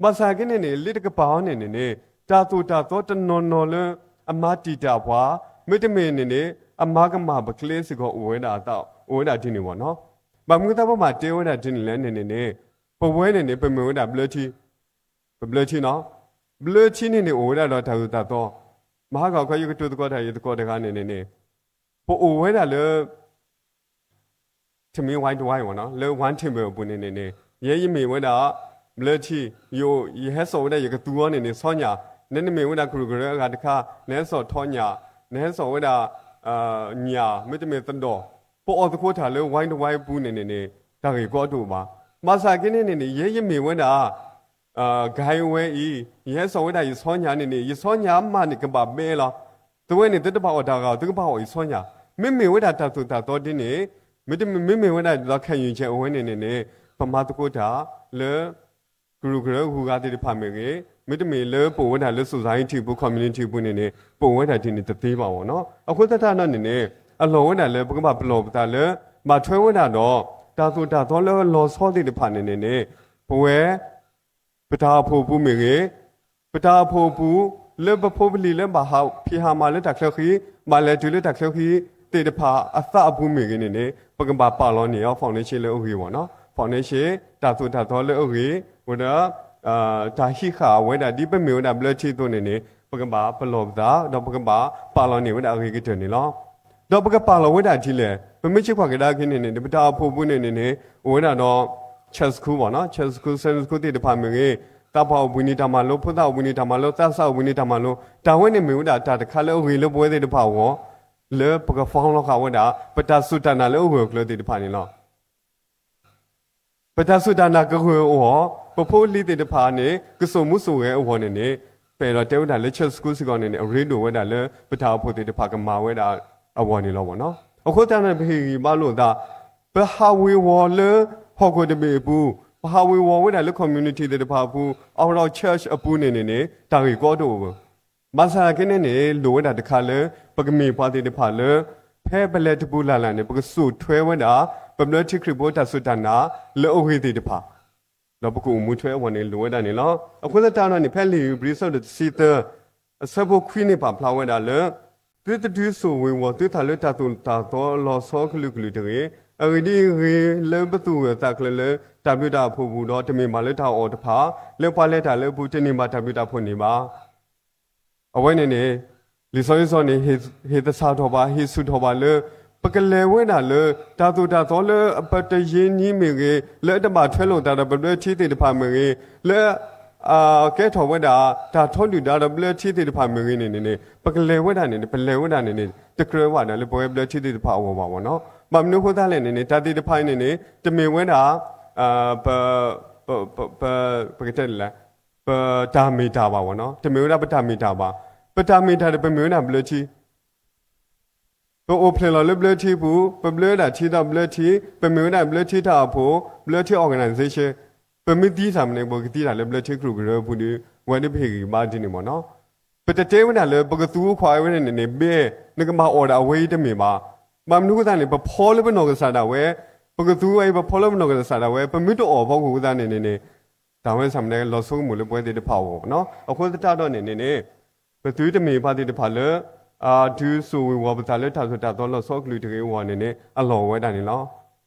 ဘၣ်ဆၣ်က့န့ၣ်န့ၣ် လၢတကပၤအီၤန့ၣ်န့ၣ်န့ၣ် တၢ်သိၣ်တၢ်သီတနီၤနီၤလၢ အမၤတံာ်တာ်ပှၤ, မ့တမ့ၢ်န့ၣ်န့ၣ် အမၤကမၣ်ပကျဲစ့ၢ်ကီးအိၣ်ဝဲဒၣ်အသး အိၣ်ဝဲဒၣ်ဒ်န့ၣ်မ့ၢ်နီၤ. ဘၣ်မနုၤအသးပမၤတဲဝဲဒၣ်ဒ်န့ၣ်လဲၣ်န့ၣ်န့ၣ်န့ၣ် ပဝဲန့ၣ်န့ၣ် ပမ့ၢ်ဝဲဒၣ်ဘျၢထံ, ပဘျၢထံနီၤ, ဘျၢထံန့ၣ်န့ၣ် အိၣ်ဝဲဒၣ်ဒီးတၢ်သိၣ်တၢ်သီ, မဟါဂီၤခီယကတိၤသကိးတၢ်ယသကိးတဂၤန့ၣ်န့ၣ်န့ၣ် ပအိၣ်ဝဲဒၣ်လၢ ထမင်းဝိုင်းတဝိုင်းမ့ၢ်နီၤ, လၢ one table အပူၤန့ၣ်န့ၣ်န့ၣ် ယဲယမ့ၢ်ဝဲဒၣ် ဘျၢထံ, ယအိၣ် ယဟဲစိာ်ဝဲဒၣ်ယကသူအီၤန့ၣ်န့ၣ် ဆီညၣ်, နနမ့ၢ်ဝဲဒၣ်ကရူၢ်ကရၢအဂၤတခါ နဟဲစိာ်ထီညၣ်, နဟဲစိာ်ဝဲဒၣ် ညၣ် မ့တမ့ၢ်သဒီၣ်, ပအိၣ်သကိးတၢ်လၢ one table ပူၤန့ၣ်န့ၣ်န့ၣ် တၢ်ဂ့ၢ်ကီတအိၣ်ဘၣ်. ဘၣ်ဆၣ်က့န့ၣ်န့ၣ်န့ၣ် ယဲယမ့ၢ်ဝဲဒၣ် ဂဲဝဲအံၤ ယဟဲစိာ်ဝဲဒၣ်ယဆီညၣ်န့ၣ်န့ၣ် ယဆီညၣ်မးန့ၣ်ကဘၣ်ဘဲလီၤ. သုဝဲန့ၣ် သုတဘၣ်အီၣ်တၢ်ဂၤ သုကဘၣ်အီၣ်ယဆီညၣ်, မ့မ့ၢ်ဝဲဒၣ်တၢ်သိၣ်တၢ်သီဒ်န့ၣ်, မ့မ့ၢ်ဝဲဒၣ်ဒီးခဲအံၤကဲအိၣ်ဝဲန့ၣ်န့ၣ်န့ၣ် ပမၤသကိးတၢ်လၢ ကရူၢ်ကရၢဂုၤဂၤသ့ၣ်တဖၣ်မ့ၢ်ဂ့ၤ, မ့တမ့ၢ်လၢပအိၣ်ဝဲဒၣ်လၢ society အပူၤ community အပူၤန့ၣ်န့ၣ် ပအိၣ်ဝဲဒၣ်ဒ်န့ၣ်တသ့ဘၣ်မ့ၢ်နီၤ. အဃိသတးဒီးန့ၣ်န့ၣ် အလီၢ်ဝဲဒၣ်လၢပကဘၣ်ပလီၢ်ပသးလၢ ဘၣ်ထွဲဝဲဒၣ်ဒီး တၢ်သိၣ်တၢ်သီလၢလီၤဆီသ့ၣ်တဖၣ်န့ၣ်န့ၣ်န့ၣ် ပဝဲ ပတၢ်အိၣ်ဖှိၣ်အပူၤမ့ၢ်ဂ့ၤ, ပတၢ်အိၣ်ဖှိၣ်အပူၤ လၢပဖိပလံၤလၢဘၣ်ဟးဖံးဟးမၤလၢတၢ်ချၢဃံ, ဘၣ်လဲၤတုၤလၢတၢ်ချၢဃံသ့ၣ်တဖၣ်အသးအပူၤမ့ၢ်ဂ့ၤန့ၣ်န့ၣ် ပကဘၣ်ပာ်လီၤန့ၢ်အီၤ foundation လၢအဂ့ၤမ့ၢ်နီၤ. foundation တၢ်သိၣ်တၢ်သီလၢအဂ့ၤ, ဝဲဒီး တၢ်ဟံးဃာ်ဝဲဒၣ်ဒ်ပမ့ၢ်ဝဲဒၣ်ဘျၢထံအသိးန့ၣ်န့ၣ် ပကဘၣ်ပလီၢ်ပသး ဒီးပကဘၣ်ပာ်လီၤန့ၢ်ဝဲဒၣ်အဂ့ၤကတၢၢ်န့ၣ်လီၤ. ဒီးပကပာ်လီၤဝဲဒၣ်ဒ်လဲၣ်. ပမ့ၢ်က့ၤကွၢ်ကဒါက့ၤန့ၣ်န့ၣ် ပတၢ်အိၣ်ဖှိၣ်အပူၤန့ၣ်န့ၣ်န့ၣ် အိၣ်ဝဲဒၣ်ဒီး church school မ့ၢ်နီၤ, church school, Sunday school သ့ၣ်တဖၣ်မ့ၢ်ဂ့ၤ, သးပှၢ်အိၣ်ဘှံးနံၤတၢ်မၤလိ, ဖိသၣ်အိၣ်ဘှံးနံၤတၢ်မၤလိ, သးစၢ်အိၣ်ဘှံးနံၤတၢ်မၤလိ, တၢ်ဝဲန့ၣ်မ့ၢ်ဝဲဒၣ်တၢ်တခါလၢအဂ့ၤလၢပဝဲသ့ၣ်တဖၣ်အဂီၢ်, လၢပက form လီၤဃာ်ဝဲဒၣ် ပတၢ်စူၢ်တၢ်နာ်လၢအဂၢၢ်အကျၢၤသ့ၣ်တဖၣ်န့ၣ်လီၤ. ပတၢ်စူၢ်တၢ်နာ်ကဂၢၢ်အဂီၢ်, ပဖိပလံၤသ့ၣ်တဖၣ်န့ၣ် ကစိာ်မူစိာ်ဂဲၤအဂီၢ်န့ၣ်န့ၣ် ပအဲၣ်ဒိးတဲဝဲဒၣ်လၢ church school စ့ၢ်ကီးန့ၣ်န့ၣ် အရ့ဒိၣ်ဝဲဒၣ်လၢပတၢ်အိၣ်ဖှိၣ်သ့ၣ်တဖၣ်ကမၤဝဲဒၣ်အဂီၢ်န့ၣ်လီၤမ့ၢ်နီၤ. အဃိသတးန့ၣ် ပဟ့ၣ်ဂံၢ်ဘါလိာ်သး ပဟးဝ့ၤဝီၤလၢဟီၣ်ခိၣ်တဘ့ၣ်အပူၤ, ပဟးဝ့ၤဝီၤဝဲဒၣ်လၢ community သ့ၣ်တဖၣ်အပူၤ, အဝဲဒီး church အပူၤန့ၣ်န့ၣ်န့ၣ် တၢ်ဂ့ၢ်ကီတအိၣ်ဘၣ်. ဘၣ်ဆၣ်က့န့ၣ်န့ၣ် လိၣ်ဝဲဒၣ်တခါလၢ ပကမ့ၢ်ပှၤသ့ၣ်တဖၣ်လၢ ဖဲပလဲၤတပူၤလၢ်လၢ်န့ၣ် ပကစိာ်ထွဲဝဲဒၣ် ပဘျၢထံခရံာ်ဖိတၢ်စူၢ်တၢ်နာ်လၢအဂ့ၤသ့ၣ်တဖၣ်, ဒီးပကအိၣ်မူထွဲအဂီၢ်န့ၣ် လိၣ်ဝဲဒၣ်န့ၣ်လီၤ. အဃိသတးဒီးန့ၣ် ဖဲလံာ်ဧ့ၤဘြံၤအဆၢဒိၣ်တဆံသၢ အဆၢဖိခွံန့ၣ်ပာ်ဖျါဝဲဒၣ်လၢ သုတဒုးစိာ်ဝ့ၤဝီၤသုသးလၢတၢ်သိၣ်တၢ်သီလီၤဆီကလုာ်ကလုာ်တဂ့ၤ, အဂ့ၢ်ဒ်အံၤ, ဂ့ၤလၢပသူၣ်ဂၢၢ်သးကျၢၤလၢတၢ်ဘျုးတၢ်ဖှိၣ်အပူၤဒီး တမ့ၢ်ဘၣ်လၢတၢ်အီၣ်တဖၣ်, လၢပှၤလဲၤတၢ်လၢအပူၤတန့ၢ်ဘၣ်တၢ်ဘျုးတၢ်ဖှိၣ်န့ၣ်ဘၣ်. အဝဲန့ၣ်န့ၣ် လံာ်စီဆှံန့ၣ် ဟ့ၣ်သဆၣ်ထီၣ်ဘၣ် ဟ့ၣ်ဆူၣ်ထီၣ်ဘၣ်လၢ ပကလဲၤဝဲဒၣ်လၢ တၢ်သိၣ်တၢ်သီလၢပတယံာ်နံၤမ့ၢ်ဂ့ၤ, လၢတဘၣ်ထွဲလိာ်သးဒီးပဘျၢထံသ့ၣ်တဖၣ်မ့ၢ်ဂ့ၤ, လၢ ကဲထီၣ်ဝဲဒၣ် တၢ်ထီဒုၣ်ဒါဒီးဘျၢထံသ့ၣ်တဖၣ်မ့ၢ်ဂ့ၤန့ၣ်န့ၣ်န့ၣ် ပကလဲၤဝဲဒၣ်န့ၣ်န့ၣ် ပလဲၤဝဲဒၣ်န့ၣ်န့ၣ် တကြၢးဘၣ်ဒီးလၢပဝဲဘျၢထံသ့ၣ်တဖၣ်အဂီၢ်ဘၣ်မ့ၢ်နီၤ. ဘၣ်မနုၤအဃိသတးလဲၣ်န့ၣ်န့ၣ် တၢ်သ့ၣ်တဖၣ်အံၤန့ၣ်န့ၣ် တမ့ၢ်ဝဲဒၣ် ပ ပ ပ ပကတဲလဲၣ် ပတၢ်မ့ၢ်တၢ်ဘၣ်မ့ၢ်နီၤ. တမ့ၢ်ဝဲဒၣ်ပတၢ်မ့ၢ်တၢ်ဘၣ်. ပတၢ်မ့ၢ်တၢ်ဒီး ပမ့ၢ်ဝဲဒၣ်ဘျၢထံ ပအိၣ်ဖျဲၣ်လီၤလၢဘျၢထံပူၤ, ပဘျၢဝဲဒၣ်ထံဒီးဘျၢထံ, ပမ့ၢ်ဝဲဒၣ်ဘျၢထံတၢ်အိၣ်ဖှိၣ်, ဘျၢထံ organization, ပမ့ၢ်သံတၢ်မ့ၢ်န့ၣ် ပကသံတၢ်လၢဘျၢထံကရူၢ်ကရၢပူၤဒီး ဝဲဒၣ်ပဟ့ၣ်ဂံၢ်ဘါဒ်န့ၣ်မ့ၢ်နီၤ. ပတတဲဝဲဒၣ်လၢ ပကသူအခွါဝဲန့ၣ်န့ၣ် ဘဲ နကဘၣ်အီၣ်ဒၣ်အဝဲအံၤတမ့ၢ်ဘၣ်. ဘၣ်မနုၤအဃိသတးန့ၣ် ပဖီလၢပနီၢ်ကစၢ်ဒၣ်ဝဲ, ပကသူဝဲအံၤ ပဖီလၢပနီၢ်ကစၢ်ဒၣ်ဝဲ ပမ့ၢ်တအီၣ်ဖီခိၣ်အဃိသတးန့ၣ်န့ၣ်န့ၣ် တၢ်ဝဲဆၣ်မနုၤလီၤဆိကမိၣ်လၢပဝဲသ့ၣ်တဖၣ်အဂီၢ်မ့ၢ်နီၤ. အဃိသတးဒီးန့ၣ်န့ၣ်န့ၣ် ပသုတမ့ၢ်ပှၤသ့ၣ်တဖၣ်လၢ ဒုးစိာ်ဝ့ၤဝီၤပသးလၢတၢ်သိၣ်တၢ်သီလီၤဆီအကလုၢ်တဂ့ၤအဂီၢ်န့ၣ်န့ၣ် အလီၢ်ဝဲဒၣ်န့ၣ်လီၤ.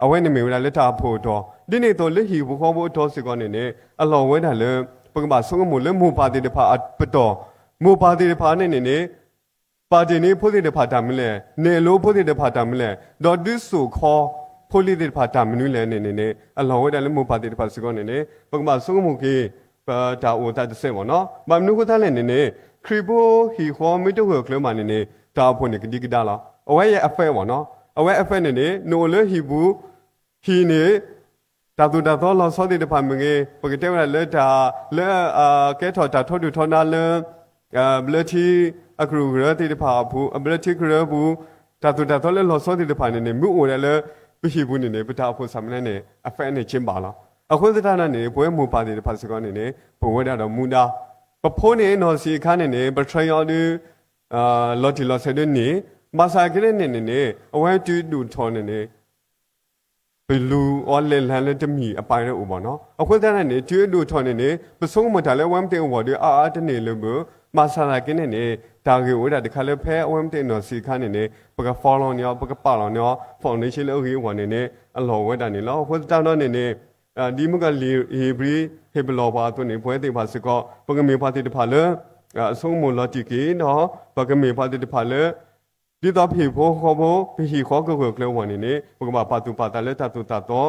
အဝဲန့ၣ်မ့ၢ်ဝဲဒၣ်လၢတၢ်အဖှိၣ်အတီၤ, ဒ်န့ၣ်အသိးလၢဟံၣ်ဖိဃီဖိအတီၤစ့ၢ်ကီးန့ၣ်န့ၣ် အလီၢ်ဝဲဒၣ်လၢ ပကဘၣ်ဆိကမိၣ်လၢမိၢ်ပၢ်သ့ၣ်တဖၣ်အပတီၢ်, မိၢ်ပၢ်သ့ၣ်တဖၣ်န့ၣ်န့ၣ်န့ၣ် ပာ်တ့ၢ်န့ၢ်ဖိသ့ၣ်တဖၣ်တၢ်မနုၤလဲၣ်, နဲၣ်လိဖိသ့ၣ်တဖၣ်တၢ်မနုၤလဲၣ်, ဒီးဒုးစိာ်ခီဖိလံၤသ့ၣ်တဖၣ်တၢ်မနုၤလဲၣ်န့ၣ်န့ၣ်န့ၣ် အလီၢ်ဝဲဒၣ်လၢမိၢ်ပၢ်သ့ၣ်တဖၣ်စ့ၢ်ကီးန့ၣ်န့ၣ် ပကဘၣ်ဆိကမိၣ်က့ၤ ပတၢ်အိၣ်သးတစဲးမ့ၢ်နီၤ. ဘၣ်မနုၤအဃိသတးလဲၣ်န့ၣ်န့ၣ် ခရံာ်ဖိဟံၣ်ဃီမ့ၢ်တဂၢၢ်ကျၢၤဘၣ်န့ၣ်န့ၣ် တၢ်အိၣ်ဖှိၣ်န့ၣ်ကဒံကဒါလီၤ. အဝဲအံၤ effect မ့ၢ်နီၤ. အဝဲ effect န့ၣ်န့ၣ် နအိၣ်လၢဟံၣ်ပူၤ ဟံၣ်န့ၣ် တၢ်သိၣ်တၢ်သီလီၤဆီသ့ၣ်တဖၣ်မ့ၢ်ဂ့ၤ, ပကတဲဝဲဒၣ်လၢတၢ်လၢ ကဲထီၣ်တၢ်ထီဒုၣ်ထီဒါလၢ ဘျၢထံအကရူၢ်ကရၢသ့ၣ်တဖၣ်အပူၤ, ဘျၢထံကရၢပူၤ, တၢ်သိၣ်တၢ်သီလၢလီၤဆီသ့ၣ်တဖၣ်န့ၣ်န့ၣ် မ့ၢ်အိၣ်ဒၣ်လၢ ပဟံၣ်ပူၤန့ၣ်န့ၣ် ပတၢ်အိၣ်ဖှိၣ်ဆၣ်မနုၤန့ၣ် effect န့ၣ်က့ဘၣ်လီၤ. အဃိသတးဒီးန့ၣ် ပဝဲမိၢ်ပၢ်သ့ၣ်တဖၣ်စ့ၢ်ကီးန့ၣ်န့ၣ် ပဝဲဒၣ်ဒီးမူဒါ ပဖိန့ၣ်နီၢ်ဆံးအခါန့ၣ်န့ၣ် ပ train အီၤဒုး လီၤတံၢ်လီၤဆဲးဒုးန့ၣ်, ဘၣ်ဆၣ်က့န့ၣ်န့ၣ်န့ၣ် အဝဲတုၤအဒိၣ်ထီၣ်န့ၣ်န့ၣ် ပလူၤအီၤလဲၤလၢတမံၤအပၢ်လၢအိၣ်ဘၣ်နီၤ. အဃိသတးန့ၣ်န့ၣ် တုၤအဒိၣ်ထီၣ်န့ၣ်န့ၣ် ပဆိကမိၣ်တၢ်လၢအဝဲမ့ၢ်တ့ၢ်အဂီၢ်ဒီး အါအါတန့ၢ်လၢၤဘၣ်. ဘၣ်ဆၣ်သနာ်က့န့ၣ်န့ၣ် တၢ်ဂ့ၢ်အိၣ်ဝဲဒၣ်တခါလၢဖဲအဝဲမ့ၢ်တ့ၢ်နီၢ်ဆံးအခါန့ၣ်န့ၣ် ပက follow န့ၢ်အီၤ ပကပာ်လီၤန့ၢ်အီၤ foundation လၢအဂ့ၤအဂီၢ်န့ၣ်န့ၣ် အလီၢ်ဝဲဒၣ်န့ၣ်လီၤ. အဃိသတးဒီးန့ၣ်န့ၣ် ဒ်မုၢ်ကလံၤဧ့ၤဘြံၤ ဟ့ၣ်ပလီၢ်ပှၤအသိးန့ၣ် ပဝဲသ့ၣ်တဖၣ်စ့ၢ်ကီး ပကမ့ၢ်ပှၤသ့ၣ်တဖၣ်လၢ အဆိကမိၣ်လီၤတံၢ်က့ၤဒီး ပကမ့ၢ်ပှၤသ့ၣ်တဖၣ်လၢ ဒ်သိးပဟံၣ်ဖိဃီဖိ ပဟံၣ်ဃီကဂၢၢ်ကျၢၤအဂီၢ်န့ၣ်န့ၣ် ပကဘၣ်ပာ်သူၣ်ပာ်သးလၢတၢ်သိၣ်တၢ်သီ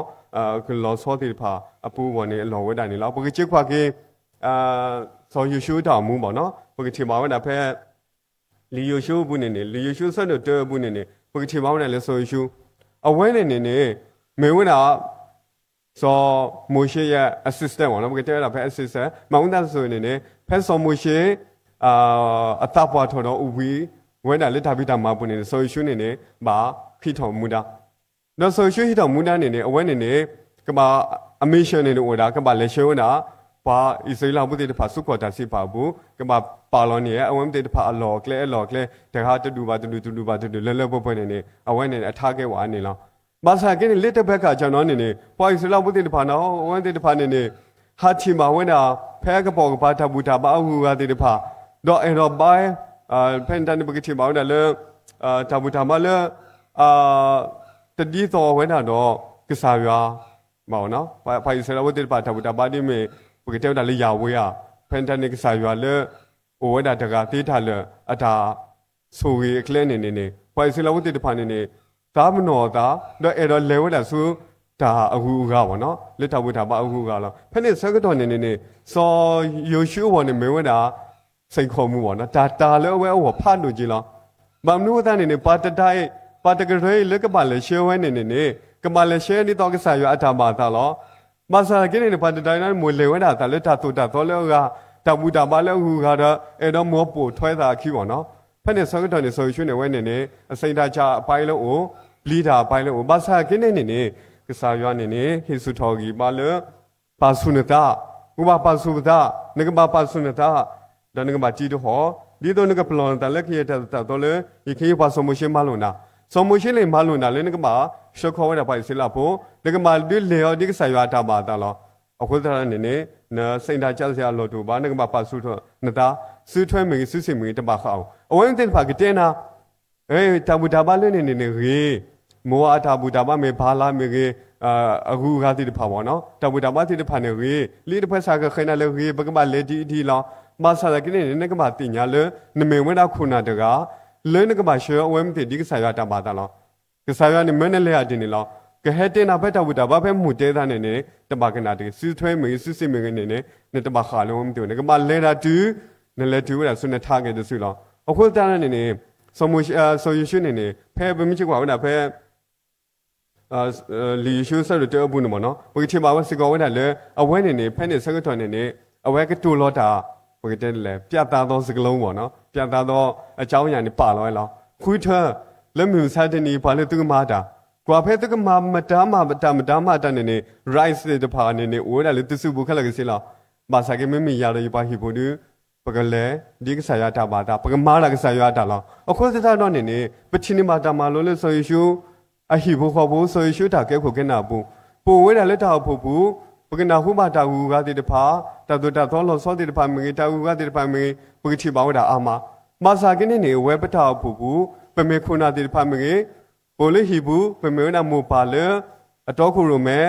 ကလီၤဆီသ့ၣ်တဖၣ်အပူၤအဂီၢ်န့ၣ် အလီၢ်ဝဲဒၣ်န့ၣ်လီၤ. ပကစ့ကွၢ်က့ၤ စီၤယိၤၡူအတၢ်အိၣ်မူဘၣ်နီၤ, ပကထံၣ်ဘၣ်ဝဲဒၣ်ဖဲ လံာ်ယိၤၡူအပူၤန့ၣ်န့ၣ် လံာ်ယိၤၡူအဆၢဒိၣ်တၢအပူၤန့ၣ်န့ၣ် ပကထံၣ်ဘၣ်ဝဲဒၣ်လၢစီၤယိၤၡူ အဝဲန့ၣ်န့ၣ်န့ၣ် မ့ၢ်ဝဲဒၣ် စီၤမိၤၡ့ယဲ assistant မ့ၢ်နီၤ, ပကတဲဝဲဒၣ်ဖဲ assistant မ့ၢ်ဝံသးစူၤန့ၣ်န့ၣ် ဖဲစီၤမိၤၡ့ အသးပှၢ်ထီၣ်ဒီးအိၣ်ဘှံးဝဲဒၣ်လၢတၢ်ဖံးတၢ်မၤပူၤန့ၣ်န့ၣ် စီၤယိၤၡူန့ၣ်န့ၣ် ဘၣ်ဟံးထီၣ်မူဒါ ဒီးစီၤယိၤၡူဟံးထီၣ်မူဒါန့ၣ်န့ၣ် အဝဲန့ၣ်န့ၣ် ကဘၣ် အ mission န့ၣ်န့ၣ်အိၣ်ဝဲဒၣ် ကဘၣ်လဲၤဆှၢဝဲဒၣ် ပှၤအံၣ်စရ့လးဖိသ့ၣ်တဖၣ်ဆူကီၢ်တၢ်စံးပာ်အပူၤ ကဘၣ်ပာ်လီၤန့ၢ် အဝဲသ့ၣ်တဖၣ်အလီၢ်အကျဲအလီၢ်အကျဲ တဂၤတဒူၣ်ဘၣ်တဒူၣ် တဒူၣ်ဘၣ်တဒူၣ် လၢလၢပှဲၤပှဲၤန့ၣ်န့ၣ် အဝဲန့ၣ်အ target ဝဲန့ၣ်လီၤ. ဘၣ်ဆၣ်က့န့ၣ် လၢတဘျီခါကၢ်နီၤန့ၣ်န့ၣ် ပှၤအံၣ်စရ့လးဖိသ့ၣ်တဖၣ်နီၤ အဝဲသ့ၣ်တဖၣ်န့ၣ်န့ၣ် ဟးထံၣ်ဘၣ်ဝဲဒၣ် ဖဲအကပိာ်ကပၤတၢ်ဘူၣ်တၢ်ဘါအဂုၤအဂၤသ့ၣ်တဖၣ် ဒီးအဲၣ်ဒိးဘါ ဖဲန့ၣ်တၢ်န့ၣ် ပကထံၣ်ဘၣ်ဝဲဒၣ်လၢ တၢ်ဘူၣ်တၢ်ဘါလၢ တဒ်သိးဝဲဒၣ်ဒီး ကစၢ်ယွၤ ဘၣ်နီၤ ပှၤအံၣ်စရ့လးဖိသ့ၣ်တဖၣ်တၢ်ဘူၣ်တၢ်ဘါဒ်မ့ၢ် ပကတဲဝဲဒၣ်လၢယၤဝ့ဧါ ဖဲန့ၣ်တၢ်န့ၣ် ကစၢ်ယွၤလၢ အိၣ်ဝဲဒၣ်တဂၤသ့တၢ်လၢာ် အတၢ်ဆိၣ်ဂ့ၤအကျဲန့ၣ်န့ၣ်န့ၣ် ပှၤအံၣ်စရ့လးဖိသ့ၣ်တဖၣ်န့ၣ်န့ၣ် သးပ့ၤနီၣ်အသး ဒီးအဲၣ်ဒိးလဲၤဝဲဒၣ်ဆူ တၢ်အဂုၤအဂၤဘၣ်နီၤ လၢတၢ်ဘူၣ်တၢ်ဘါအဂုၤအဂၤလီၤ. ဖဲန့ၣ်ဆၢကတီၢ်န့ၣ်န့ၣ်န့ၣ် စီၤယိၤၡူအဂီၢ်န့ၣ်မ့ၢ်ဝဲဒၣ် စိန်ခေါ်မှု ဘၣ်နီၤ တၢ်တၤလၢအဝဲအဂီၢ်ဖးဒိၣ်က့လီၤ. ဘၣ်မနုၤအဃိသတးန့ၣ်န့ၣ် ပှၤတဒါအံၤ ပှၤတကရၢအံၤလၢကဘၣ်လဲၤဆှၢဝဲန့ၣ်န့ၣ်န့ၣ် ကဘၣ်လဲၤဆှၢဒ်သိးကစၢ်ယွၤအတၢ်ဘၣ်အသးလီၤ. ဘၣ်ဆၣ်သနာ်က့န့ၣ်န့ၣ် ပှၤတဒါအံၤန့ၣ် မိၢ်လဲၤဝဲဒၣ်အသးလၢတၢ်သိၣ်တၢ်သီလၢအဂၤ တၢ်ဘူၣ်တၢ်ဘါလၢအဂုၤအဂၤဒီး အဲၣ်ဒိးမိၢ်ပိာ်ထွဲသးအခံဘၣ်နီၤ. ဖဲန့ၣ်ဆၢကတီၢ်န့ၣ် စီၤယိၤၡူန့ၣ် အဝဲန့ၣ်န့ၣ် အစိန်တၢ်ကၢ်အပိုင်းလၢအိၣ် ပျံၤတၢ်အပိုင်းလၢအိၣ် ဘၣ်ဆၣ်သနာ်က့န့ၣ်န့ၣ်န့ၣ် ကစၢ်ယွၤန့ၣ်န့ၣ် ဟ့ၣ်ဆူၣ်ထီၣ်ဂံၢ်ဘါလၢ ပာ်ဆူၣ်နသး, ပကဘၣ်ပာ်ဆူၣ်ပသး, နကဘၣ်ပာ်ဆူၣ်နသး, ဒီးနကဘၣ်တံးတဟီၣ်, ဒ်သိးနကပလီၢ်နသးလၢကယဲၢ်တၢ်သိၣ်တၢ်သီလၢ ယခ့ယပှၤစီၤမိၤၡ့မၤလိာ်နၤ, စီၤမိၤၡ့န့ၣ်မၤလိာ်နၤလၢနကဘၣ်ဆှၢခီၣ်ဝဲဒၣ်ပှၤအံၣ်စရ့လးဖိ, နကဘၣ်ဒုးလဲၤအီၤဒ်ကစၢ်ယွၤအတၢ်ဘၣ်အသးလီၤ. အဃိသတးန့ၣ်န့ၣ် နစိန်တၢ်ကၢ်စ့ၢ်အလီၢ်တအိၣ်ဘၣ်, နကဘၣ်ပာ်ဆူၣ်ထီၣ်နသး, စုထွဲမ့ၢ်ဂ့ၤ စုစ့ၣ်မ့ၢ်ဂ့ၤ တဘၣ်ဃးအီၤ, အဝဲသ့ၣ်တဖၣ်ကတဲနၤ တၢ်ဘူၣ်တၢ်ဘါလၢန့ၣ်န့ၣ်န့ၣ်ဂ့ၤ, မိၢ်အတၢ်ဘူၣ်တၢ်ဘါမ့ၢ်ဂ့ၤ ဘၤလးမ့ၢ်ဂ့ၤ အဂုၤအဂၤသ့ၣ်တဖၣ်ဘၣ်နီၤ တၢ်ဘူၣ်တၢ်ဘါသ့ၣ်တဖၣ်န့ၣ်ဂ့ၤ လံာ်တဖၣ်စ့ၢ်ကီးဃဲၤနၤလၢဂ့ၤ ပကဘၣ်လဲၤဒ်အံၤဒ်အံၤလီၤ. ဘၣ်ဆၣ်သနာ်က့န့ၣ်န့ၣ် နကဘၣ်သ့ၣ်ညါလၢ နမ့ၢ်ဝဲဒၣ်ခိၣ်နၢ်တဂၤ လၢနကဘၣ်ဆှၢအဝဲမ့ၢ်သ့ၣ်ဒ်ကစၢ်ယွၤတၢ်ဘၣ်သးလီၤ. ကစၢ်ယွၤန့ၣ်မၢနလဲၤအဒ်န့ၣ်လီၤ. ကဟဲတဲနၤဖဲတၢ်ဘူၣ်တၢ်ဘါဖဲမူၢ်တဲသးန့ၣ်န့ၣ် တဘၣ်ကနၣ်တဂ့ၤ စုထွဲမ့ၢ်ဂ့ၤ စုစ့ၣ်မ့ၢ်ဂ့ၤန့ၣ်န့ၣ် နတဘၣ်ဃးလၢအဝဲမ့ၢ်သ့ၣ် နကဘၣ်လဲၤဒၣ်တုၤ နလဲၤတုၤဝဲဒၣ်ဆူန target တစုလီၤ. အဃိသတးန့ၣ်န့ၣ် စီၤမိၤၡ့ စီၤယိၤၡူန့ၣ်န့ၣ် ဖဲပမ့ၢ်က့ၤကွၢ်ဝဲဒၣ်ဖဲ လံာ်ယိၤၡူအဆၢဒိၣ်တၢအပူၤန့ၣ်မ့ၢ်နီၤ ပကထံၣ်ဘၣ်ဝဲစ့ၢ်ကီးဝဲဒၣ်လၢ အဝဲန့ၣ်န့ၣ် ဖဲန့ၣ်ဆၢကတီၢ်န့ၣ်န့ၣ် အဝဲကတိၤလီၤတၢ် ပကတဲလဲၣ် ပြသသောစကားလုံးမ့ၢ်နီၤ ပြသသောအကြောင်းအရာန့ၣ် ပာ်လီၤဝဲလီၤ. ဃုထၢ လၢမုၢ်မဆါတနံၤအံၤ ပှၤလၢသုကမၤတၢ် ကွၢ်ဖဲသုကမၤမတၤမၤတၢ်မတၤမၤတၢ်န့ၣ်န့ၣ် rights သ့ၣ်တဖၣ်န့ၣ်န့ၣ် အိၣ်ဝဲဒၣ်လၢသုစုပူၤခဲလၢာ်ကဆ့လီၤ. ဘၣ်ဆၣ်က့မ့မ့ၢ်ယၤဒီးယပှၤဟံၣ်ဖိဒီး ပကလဲၤဒ်ကစၢ်ယွၤတၢ်ဘၣ်သး ပကမၤတၢ်ကစၢ်ယွၤအတၢ်လီၤ. အဃိသတးဒီးန့ၣ်န့ၣ် ပထံၣ်န့ၢ်ဘၣ်တၢ်မၤလိလၢစီၤယိၤၡူ အဟံၣ်ဖိဃီဖိ စီၤယိၤၡူတၢ်ကဲခိၣ်ကဲနၢ်အပူၤ, ပအိၣ်ဝဲဒၣ်လၢတၢ်အိၣ်ဖှိၣ်ပူၤ, ပကနၢ်ဟူဘၣ်တၢ်ဂုၤဂၤသ့ၣ်တဖၣ်, တၢ်သိၣ်တၢ်သီလီၤဆီသ့ၣ်တဖၣ်မ့ၢ်ဂ့ၤ, တၢ်ဂုၤဂၤသ့ၣ်တဖၣ်မ့ၢ်ဂ့ၤ, ပကထံၣ်ဘၣ်ဝဲဒၣ်အါမး. ဘၣ်ဆၣ်က့န့ၣ်န့ၣ် အဝဲပတၢ်အိၣ်ဖှိၣ်ပူၤ, ပမ့ၢ်ခိၣ်နၢ်သ့ၣ်တဖၣ်မ့ၢ်ဂ့ၤ, ပအိၣ်လၢဟံၣ်ပူၤ, ပမ့ၢ်ဝဲဒၣ်မိၢ်ပၢ်လၢ အတီခိၣ်ရိၣ်မဲ,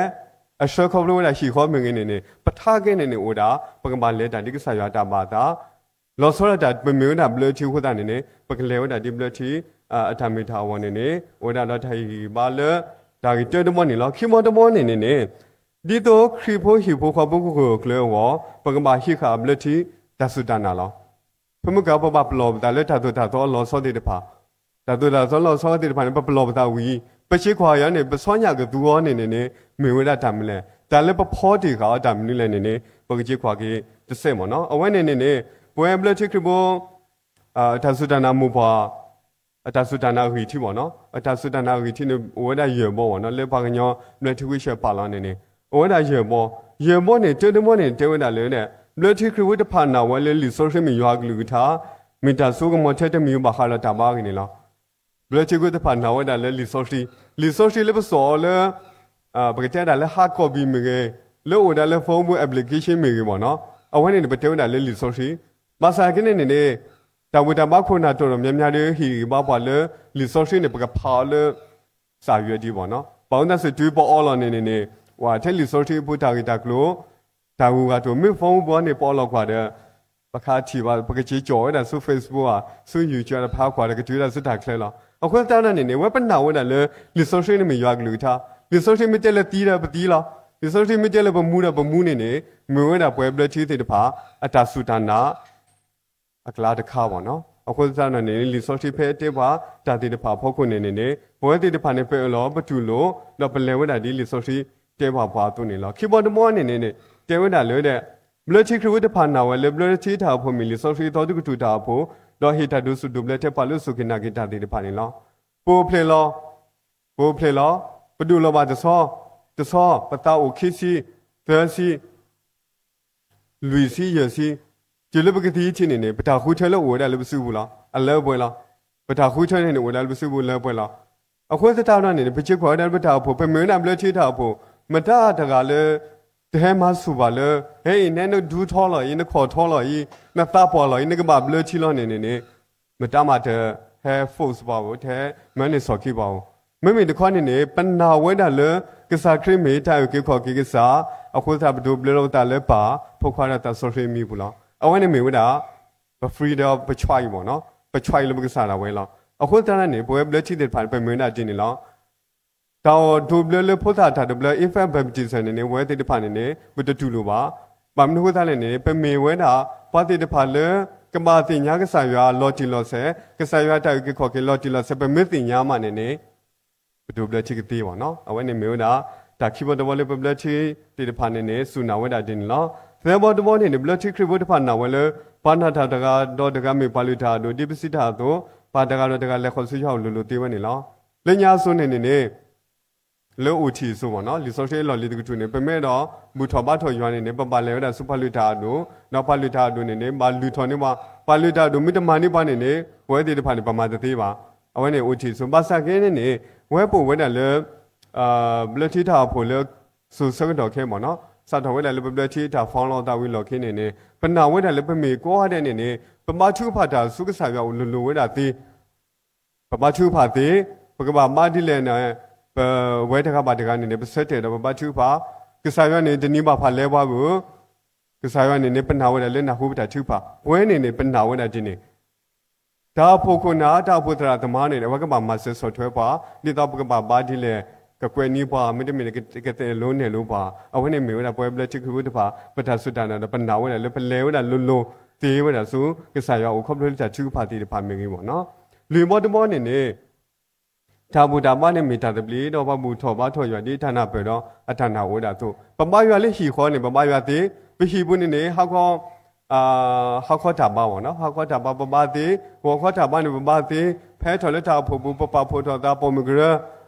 အဆှၢခီဖျိဝဲဒၣ်ဟံၣ်ဃီမ့ၢ်ဂ့ၤန့ၣ်န့ၣ် ပထါက့န့ၣ်န့ၣ်အိၣ်ဒၣ် ပကဘၣ်လဲၤတၢ်ဒ်ကစၢ်ယွၤတၢ်ဘၣ်သး လီၤဆီဒၣ်တၢ် ပမ့ၢ်ဝဲဒၣ်ဘျၢထံအဃိသတးန့ၣ်န့ၣ် ပကလဲၤဝဲဒၣ်ဒ်ဘျၢထံ အတၢ်မ့ၢ်တၢ်အဂီၢ်န့ၣ်န့ၣ် အိၣ်ဝဲဒၣ်ဒီးတၢ်ဟ့ၣ်ဂံၢ်ဟ့ၣ်ဘါလၢ တၢ်ဂ့ၢ်တၢတဘီန့ၣ်လီၤ. ခံဘီတဘီန့ၣ်န့ၣ်န့ၣ် ဒ်သိးခရံာ်ဖိဟံၣ်ဖိဃီဖိကဂၢၢ်ကျၢၤအဂီၢ် ပကဘၣ်ဟံးဃာ်ဘျၢထံတၢ်စူၢ်တၢ်နာ်လီၤ. ဖဲမုၢ်ကပဘၣ်ပလီၢ်ပသးလၢတၢ်သိၣ်တၢ်သီအလီၤဆီသ့ၣ်တဖၣ် တၢ်သိၣ်တၢ်သီလီၤဆီသ့ၣ်တဖၣ်န့ၣ် ပပလီၢ်ပသးဝံၤ ပစ့ခွါယၤန့ၣ် ပဆီညၣ်ကသူအီၤန့ၣ်န့ၣ်န့ၣ် မ့ၢ်ဝဲဒၣ်တၢ်မနုၤလဲၣ်. တၢ်လၢပဖီတ့ၢ်ဃာ်အီၤတၢ်မနုၤလဲၣ်န့ၣ်န့ၣ် ပကစ့ခွါက့ၤတစဲးမ့ၢ်နီၤ. အဝဲန့ၣ်န့ၣ်န့ၣ် ပဝဲဘျၢထံခရံာ်ဖိ တၢ်စူၢ်တၢ်နာ်မိၢ်ပှၢ် အတၢ်စူၢ်တၢ်နာ်အဂံၢ်ထံးမ့ၢ်နီၤ. အတၢ်စူၢ်တၢ်နာ်အဂံၢ်ထံးန့ၣ် အိၣ်ဝဲဒၣ်ယဲၢ်ဘီမ့ၢ်နီၤ. လၢပှၤကညီဘျၢထံဝံစၢၤပာ်လီၤန့ၣ်န့ၣ် အိၣ်ဝဲဒၣ်ယဲၢ်ဘီ. ယဲၢ်ဘီန့ၣ် တၢတဘီန့ၣ် တဲဝဲဒၣ်လၢ ဘျၢထံခရံာ်ဖိတဖၣ်နာ်ဝဲလၢလံာ်စီဆှံမ့ၢ်ယွၤအကလုၢ်ကထါ မ့ၢ်တၢ်စိကမီၤထဲတမံၤဘၣ်ဃးဒီးတၢ်ဘါအဂ့ၢ်န့ၣ်လီၤ. ဘျၢထံခရံာ်ဖိတဖၣ်နာ်ဝဲဒၣ်လၢလံာ်စီဆှံ, လံာ်စီဆှံလၢပစိာ်အီၤလၢ ပကတဲဒၣ်လၢ hard copy မ့ၢ်ဂ့ၤ, လၢအိၣ်ဒၣ်လၢ phone ပူၤ application မ့ၢ်ဂ့ၤမ့ၢ်နီၤ, အဝဲန့ၣ်န့ၣ် ပတဲဝဲဒၣ်လၢလံာ်စီဆှံ. ဘၣ်ဆၣ်က့န့ၣ်န့ၣ်န့ၣ် တၢ်ဘူၣ်တၢ်ဘါခိၣ်နၢ်တီၢ်တီၢ်မံၤမံၤဒီး ဟ့ၣ်ဂံၢ်ဘါပှၤလၢ လံာ်စီဆှံန့ၣ် ပကဖးအီၤလၢ စာရွက်ဒံးမ့ၢ်နီၤ. ဘၣ်မနုၤအဃိ တုၤပအီလီၤန့ၣ်န့ၣ်န့ၣ် ပှၤထဲလံာ်စီဆှံအပူၤတၢ်ဂ့ၢ်တၢ်ကျိၤ တၢ်ဂုၤဂၤတအိၣ်, မ့ၢ် phone ပူၤန့ၣ် ပအီလီၤကွၢ်ဒီး ပကထံၣ်ဘၣ် ပကစ့ကၠီၣ်ဝဲဒၣ်ဆူ Facebook ဧါ, ဆူ YouTube တဖၣ်ကွၢ်ဒီး ကတုၤဝဲဒၣ်ဆူတၢ်ချၢလီၤ. အဃိသတးဒီးန့ၣ်န့ၣ် အဝဲပနာ်ဝဲဒၣ်လၢ လံာ်စီဆှံန့ၣ်မ့ၢ်ယွၤအကလုၢ်ကထါ, လံာ်စီဆှံမ့ၢ်တဲလၢသံဒီးပသံလီၤ, လံာ်စီဆှံမ့ၢ်တဲလၢပမူဒီးပမူန့ၣ်န့ၣ် မ့ၢ်ဝဲဒၣ်ပှၤဘျၢထံသ့ၣ်တဖၣ် အတၢ်စူၢ်တၢ်နာ် အကျါတခါမ့ၢ်နီၤ. အဃိသတးဒီးန့ၣ် လံာ်စီဆှံဖဲတဲပှၤတၢ်သ့ၣ်တဖၣ်အဖီခိၣ်န့ၣ်န့ၣ်န့ၣ် ပဝဲသ့ၣ်တဖၣ်န့ၣ် ပအၢၣ်လီၤပတူၢ်လိာ် ဒီးပလဲၤဝဲဒၣ်ဒ်လံာ်စီဆှံတဲပှၤပှၤအသိးန့ၣ်လီၤ. ခံဘီတဘီန့ၣ်န့ၣ်န့ၣ် တဲဝဲဒၣ်လၢ ဘျၢထံခရံာ်ဖိတဖၣ်နာ်ဝဲလၢ ဘျၢထံတၢ်အိၣ်ဖှိၣ်မ့ၢ်လံာ်စီဆှံအသီတကတြူၢ်တၢ်အိၣ်ဖှိၣ်, ဒီးဟ့ၣ်တၢ်ဒိးစူၣ်ဒိးဘျၢထဲပှၤလၢအစူၢ်က့ၤနာ်က့ၤတၢ်သ့ၣ်တဖၣ်န့ၣ်လီၤ. ပအိၣ်ဖျဲၣ်လီၤ, ပအိၣ်ဖျဲၣ်လီၤ, ပဒိၣ်လီၤဘၣ်တဆီ, တဆီ, ပသးအိၣ်ခံဆံ, သၢဆံ, လွံၢ်ဆံယဲၢ်ဆံ, တုၤလၢပကသံထံန့ၣ်န့ၣ် ပတၢ်ဃုထၢလၢအိၣ်ဝဲဒၣ်လၢပစုပူၤလီၤ. အလၢအပှဲၤလီၤ. ပတၢ်ဃုထၢန့ၣ်န့ၣ် အိၣ်ဝဲဒၣ်လၢပစုပူၤလၢအပှဲၤလီၤ. အဃိသတးဒီးန့ၣ်န့ၣ် ပစ့ခွါဝဲဒၣ်လၢပတၢ်အိၣ်ဖှိၣ် ပမ့ၢ်ဝဲဒၣ်ဘျၢထံတၢ်အိၣ်ဖှိၣ် မတၤတဂၤလၢ တဟဲမၤဆူၣ်ဘၣ်လၢ ဟဲအံၤနဲနဒူထီလီၤအံၤ နခီၣ်ထီလီၤအံၤ နသးပှၢ်လီၤအံၤ နကဘၣ်ဘျၢထံလီၤန့ၣ်န့ၣ်န့ၣ် မတၤမးတဟဲ force ပှၤဧိၤ တဟဲမၢန့ၢ်စီၣ်ခံပှၤဧိၤ. မ့မ့ၢ်တခီန့ၣ်န့ၣ် ပနာ်ဝဲဒၣ်လၢ ကစၢ်ခရံာ်မ့ၢ်တၢ်အုၣ်က့ၤခီၣ်က့ၤကစၢ်, အဃိသတးပဒိးဘျၢလီၤပသးလၢပၢ် ဖိခွါဒီးသးစီဆှံအမံၤပူၤလီၤ. အဝဲန့ၣ်မ့ၢ်ဝဲဒၣ် ပ free ဒီးပ choice မ့ၢ်နီၤ, ပ choice လၢပကစၢ်ဒၣ်ဝဲလီၤ. အဃိသတးန့ၣ် ပဝဲဘျၢထံသ့ၣ်တဖၣ်န့ၣ် ပမ့ၢ်ဝဲဒၣ်ဒ်န့ၣ်လီၤ. တၢ်အိၣ်ဒိးဘျၢလၢဖိသၣ်တၢ်ဒိးဘျၢ infant baptism န့ၣ်န့ၣ် ပဝဲသ့ၣ်တဖၣ်န့ၣ်န့ၣ် ပတတူၢ်လိာ်ဘၣ်. ဘၣ်မနုၤအဃိသတးလဲၣ်န့ၣ် ပမ့ၢ်ဝဲဒၣ် ပှၤသ့ၣ်တဖၣ်လၢ ကဘၣ်သ့ၣ်ညါကစၢ်ယွၤလီၤတံၢ်လီၤဆဲး, ကစၢ်ယွၤတၢ်အုၣ်က့ၤခီၣ်က့ၤလီၤတံၢ်လီၤဆဲး ပမ့ၢ်သ့ၣ်ညါမးန့ၣ်န့ၣ် ပဒိးဘျၢထံကသ့ဘၣ်နီၤ. အဝဲန့ၣ်မ့ၢ်ဝဲဒၣ် တၢ်ခံဘီတဘီလၢပဘျၢထံသ့ၣ်တဖၣ်န့ၣ်န့ၣ် စူၢ်နာ်ဝဲဒၣ်ဒ်န့ၣ်လီၤ. သၢဘီတဘီန့ၣ်န့ၣ် ဘျၢထံခရံာ်ဖိတဖၣ်နာ်ဝဲလၢ ပှၤနာ်တၢ်တဂၤဒီးတဂၤမ့ၢ်ပှၤလုၢ်တၢ်အဒိၣ် ဒ်ပစံးတၢ်အသိး, ပှၤတဂၤဒီးတဂၤလဲၤဃီၤဆူယွၤအအိၣ်လိၤလိၤသ့ဝဲန့ၣ်လီၤ. လၢညါအစိၤန့ၣ်န့ၣ်န့ၣ် လၢအိၣ်ထံးအစိၤမ့ၢ်နီၤ, လံာ်စီဆှံအလီၢ်လံၤတကတြူၢ်န့ၣ် ပမ့ၢ်အဲၣ်ဒိးဘူၣ်ထီၣ်ဘါထီၣ်ယွၤန့ၣ်န့ၣ် ပဘၣ်လဲၤဝဲဒၣ်ဆူပှၤလုၢ်တၢ်အဒိၣ်, ဒီးပှၤလုၢ်တၢ်အဒိၣ်န့ၣ်န့ၣ် ဘၣ်လုၢ်ထီၣ်န့ၢ်ပှၤ, ပှၤလုၢ်တၢ်အဒိၣ်မ့ၢ်တမၤန့ၢ်ပှၤန့ၣ်န့ၣ် ပဝဲသ့ၣ်တဖၣ်န့ၣ် ပမၤတသ့ဘၣ်. အဝဲန့ၣ်အိၣ်ထံးအစိၤ, ဘၣ်ဆၣ်က့န့ၣ်န့ၣ် ဝဲပအိၣ်ဝဲဒၣ်လၢ ဘျၢထံတၢ်အိၣ်ဖှိၣ်လၢ စိၤဆၢကတီၢ်ခဲအံၤမ့ၢ်နီၤ, စးထီၣ်ဝဲဒၣ်လၢပဘျၢထံတၢ်ဖီလီၤသးဝံၤလီၢ်ခံန့ၣ်န့ၣ် ပနာ်ဝဲဒၣ်လၢပမ့ၢ်ကိးဂၤဒဲးန့ၣ်န့ၣ် ပဘါထုကဖၣ်တၢ်ဆူကစၢ်ယွၤအအိၣ်လိၤလိၤဝဲဒၣ်သ့, ပဘါထုကဖၣ်သ့ ပကဘၣ်ဘါဒ်လဲၣ်န့ၣ် ပဝဲတဂၤဘၣ်တဂၤန့ၣ်န့ၣ် ပဆၢတဲာ်ဒီးပဘါထုကဖၣ်, ကစၢ်ယွၤန့ၣ် တနံၤဘၣ်ဖၣ်လဲၤပှၤဘၣ်, ကစၢ်ယွၤန့ၣ်န့ၣ် ပနာ်ဝဲဒၣ်လၢနၢ်ဟူပတၢ်ထုကဖၣ်, ပဝဲန့ၣ်န့ၣ် ပနာ်ဝဲဒၣ်ဒ်န့ၣ် တၢ်အိၣ်ဖှိၣ်ခိၣ်နၢ် တၢ်အိၣ်ဖှိၣ်သရၣ်သမါန့ၣ် အဝဲကဘၣ်မၤစၢၤဆီၣ်ထွဲပှၤ ဒ်သိးပကဘၣ်ဘါဒ်လဲၣ်, ကကွဲးနံၤပှၤ မ့တမ့ၢ် ကတဲလိၤနဲၣ်လိၤပှၤ, အဝဲန့ၣ်မ့ၢ်ဝဲဒၣ်ပဝဲဘျၢထံခရံာ်ဖိတဖၣ် ပတၢ်စူၢ်တၢ်နာ်ဒီး ပနာ်ဝဲဒၣ်လၢပလဲၤဝဲဒၣ်လိၤလိၤ သ့ဝဲဒၣ်ဆူကစၢ်ယွၤအအိၣ် ခီဖျိလၢတၢ်ထုကဖၣ်သ့ၣ်တဖၣ်မ့ၢ်ဂ့ၤမ့ၢ်နီၤ. လွံၢ်ဘီတဘီန့ၣ်န့ၣ် တၢ်ဘူၣ်တၢ်ဘါန့ၣ်မ့ၢ်တၢ်သဘျ့ ဒီးပှၤဘူၣ်ထီၣ်ဘါထီၣ်ယွၤဒ်တၢ်နၢ်ပၢၢ်ဒီးအတၢ်နာ်အိၣ်ဝဲဒၣ်အသိး, ပဘါယွၤလၢဟံၣ်ဃီန့ၣ် ပဘါယွၤသ့, ပဟံၣ်ပူၤန့ၣ်န့ၣ် ဟါခီ ဟါခီတၢ်ဘါမ့ၢ်နီၤ, ဟါခီတၢ်ဘါပဘါသ့, ဂီၤခီတၢ်ဘါန့ၣ်ပဘါသ့, ဖဲထီၣ်လၢတၢ်အိၣ်ဖှိၣ်ပူၤ ပပာ်ဖှိၣ်ထီၣ်သး ပိာ်မုၣ်ကရၢ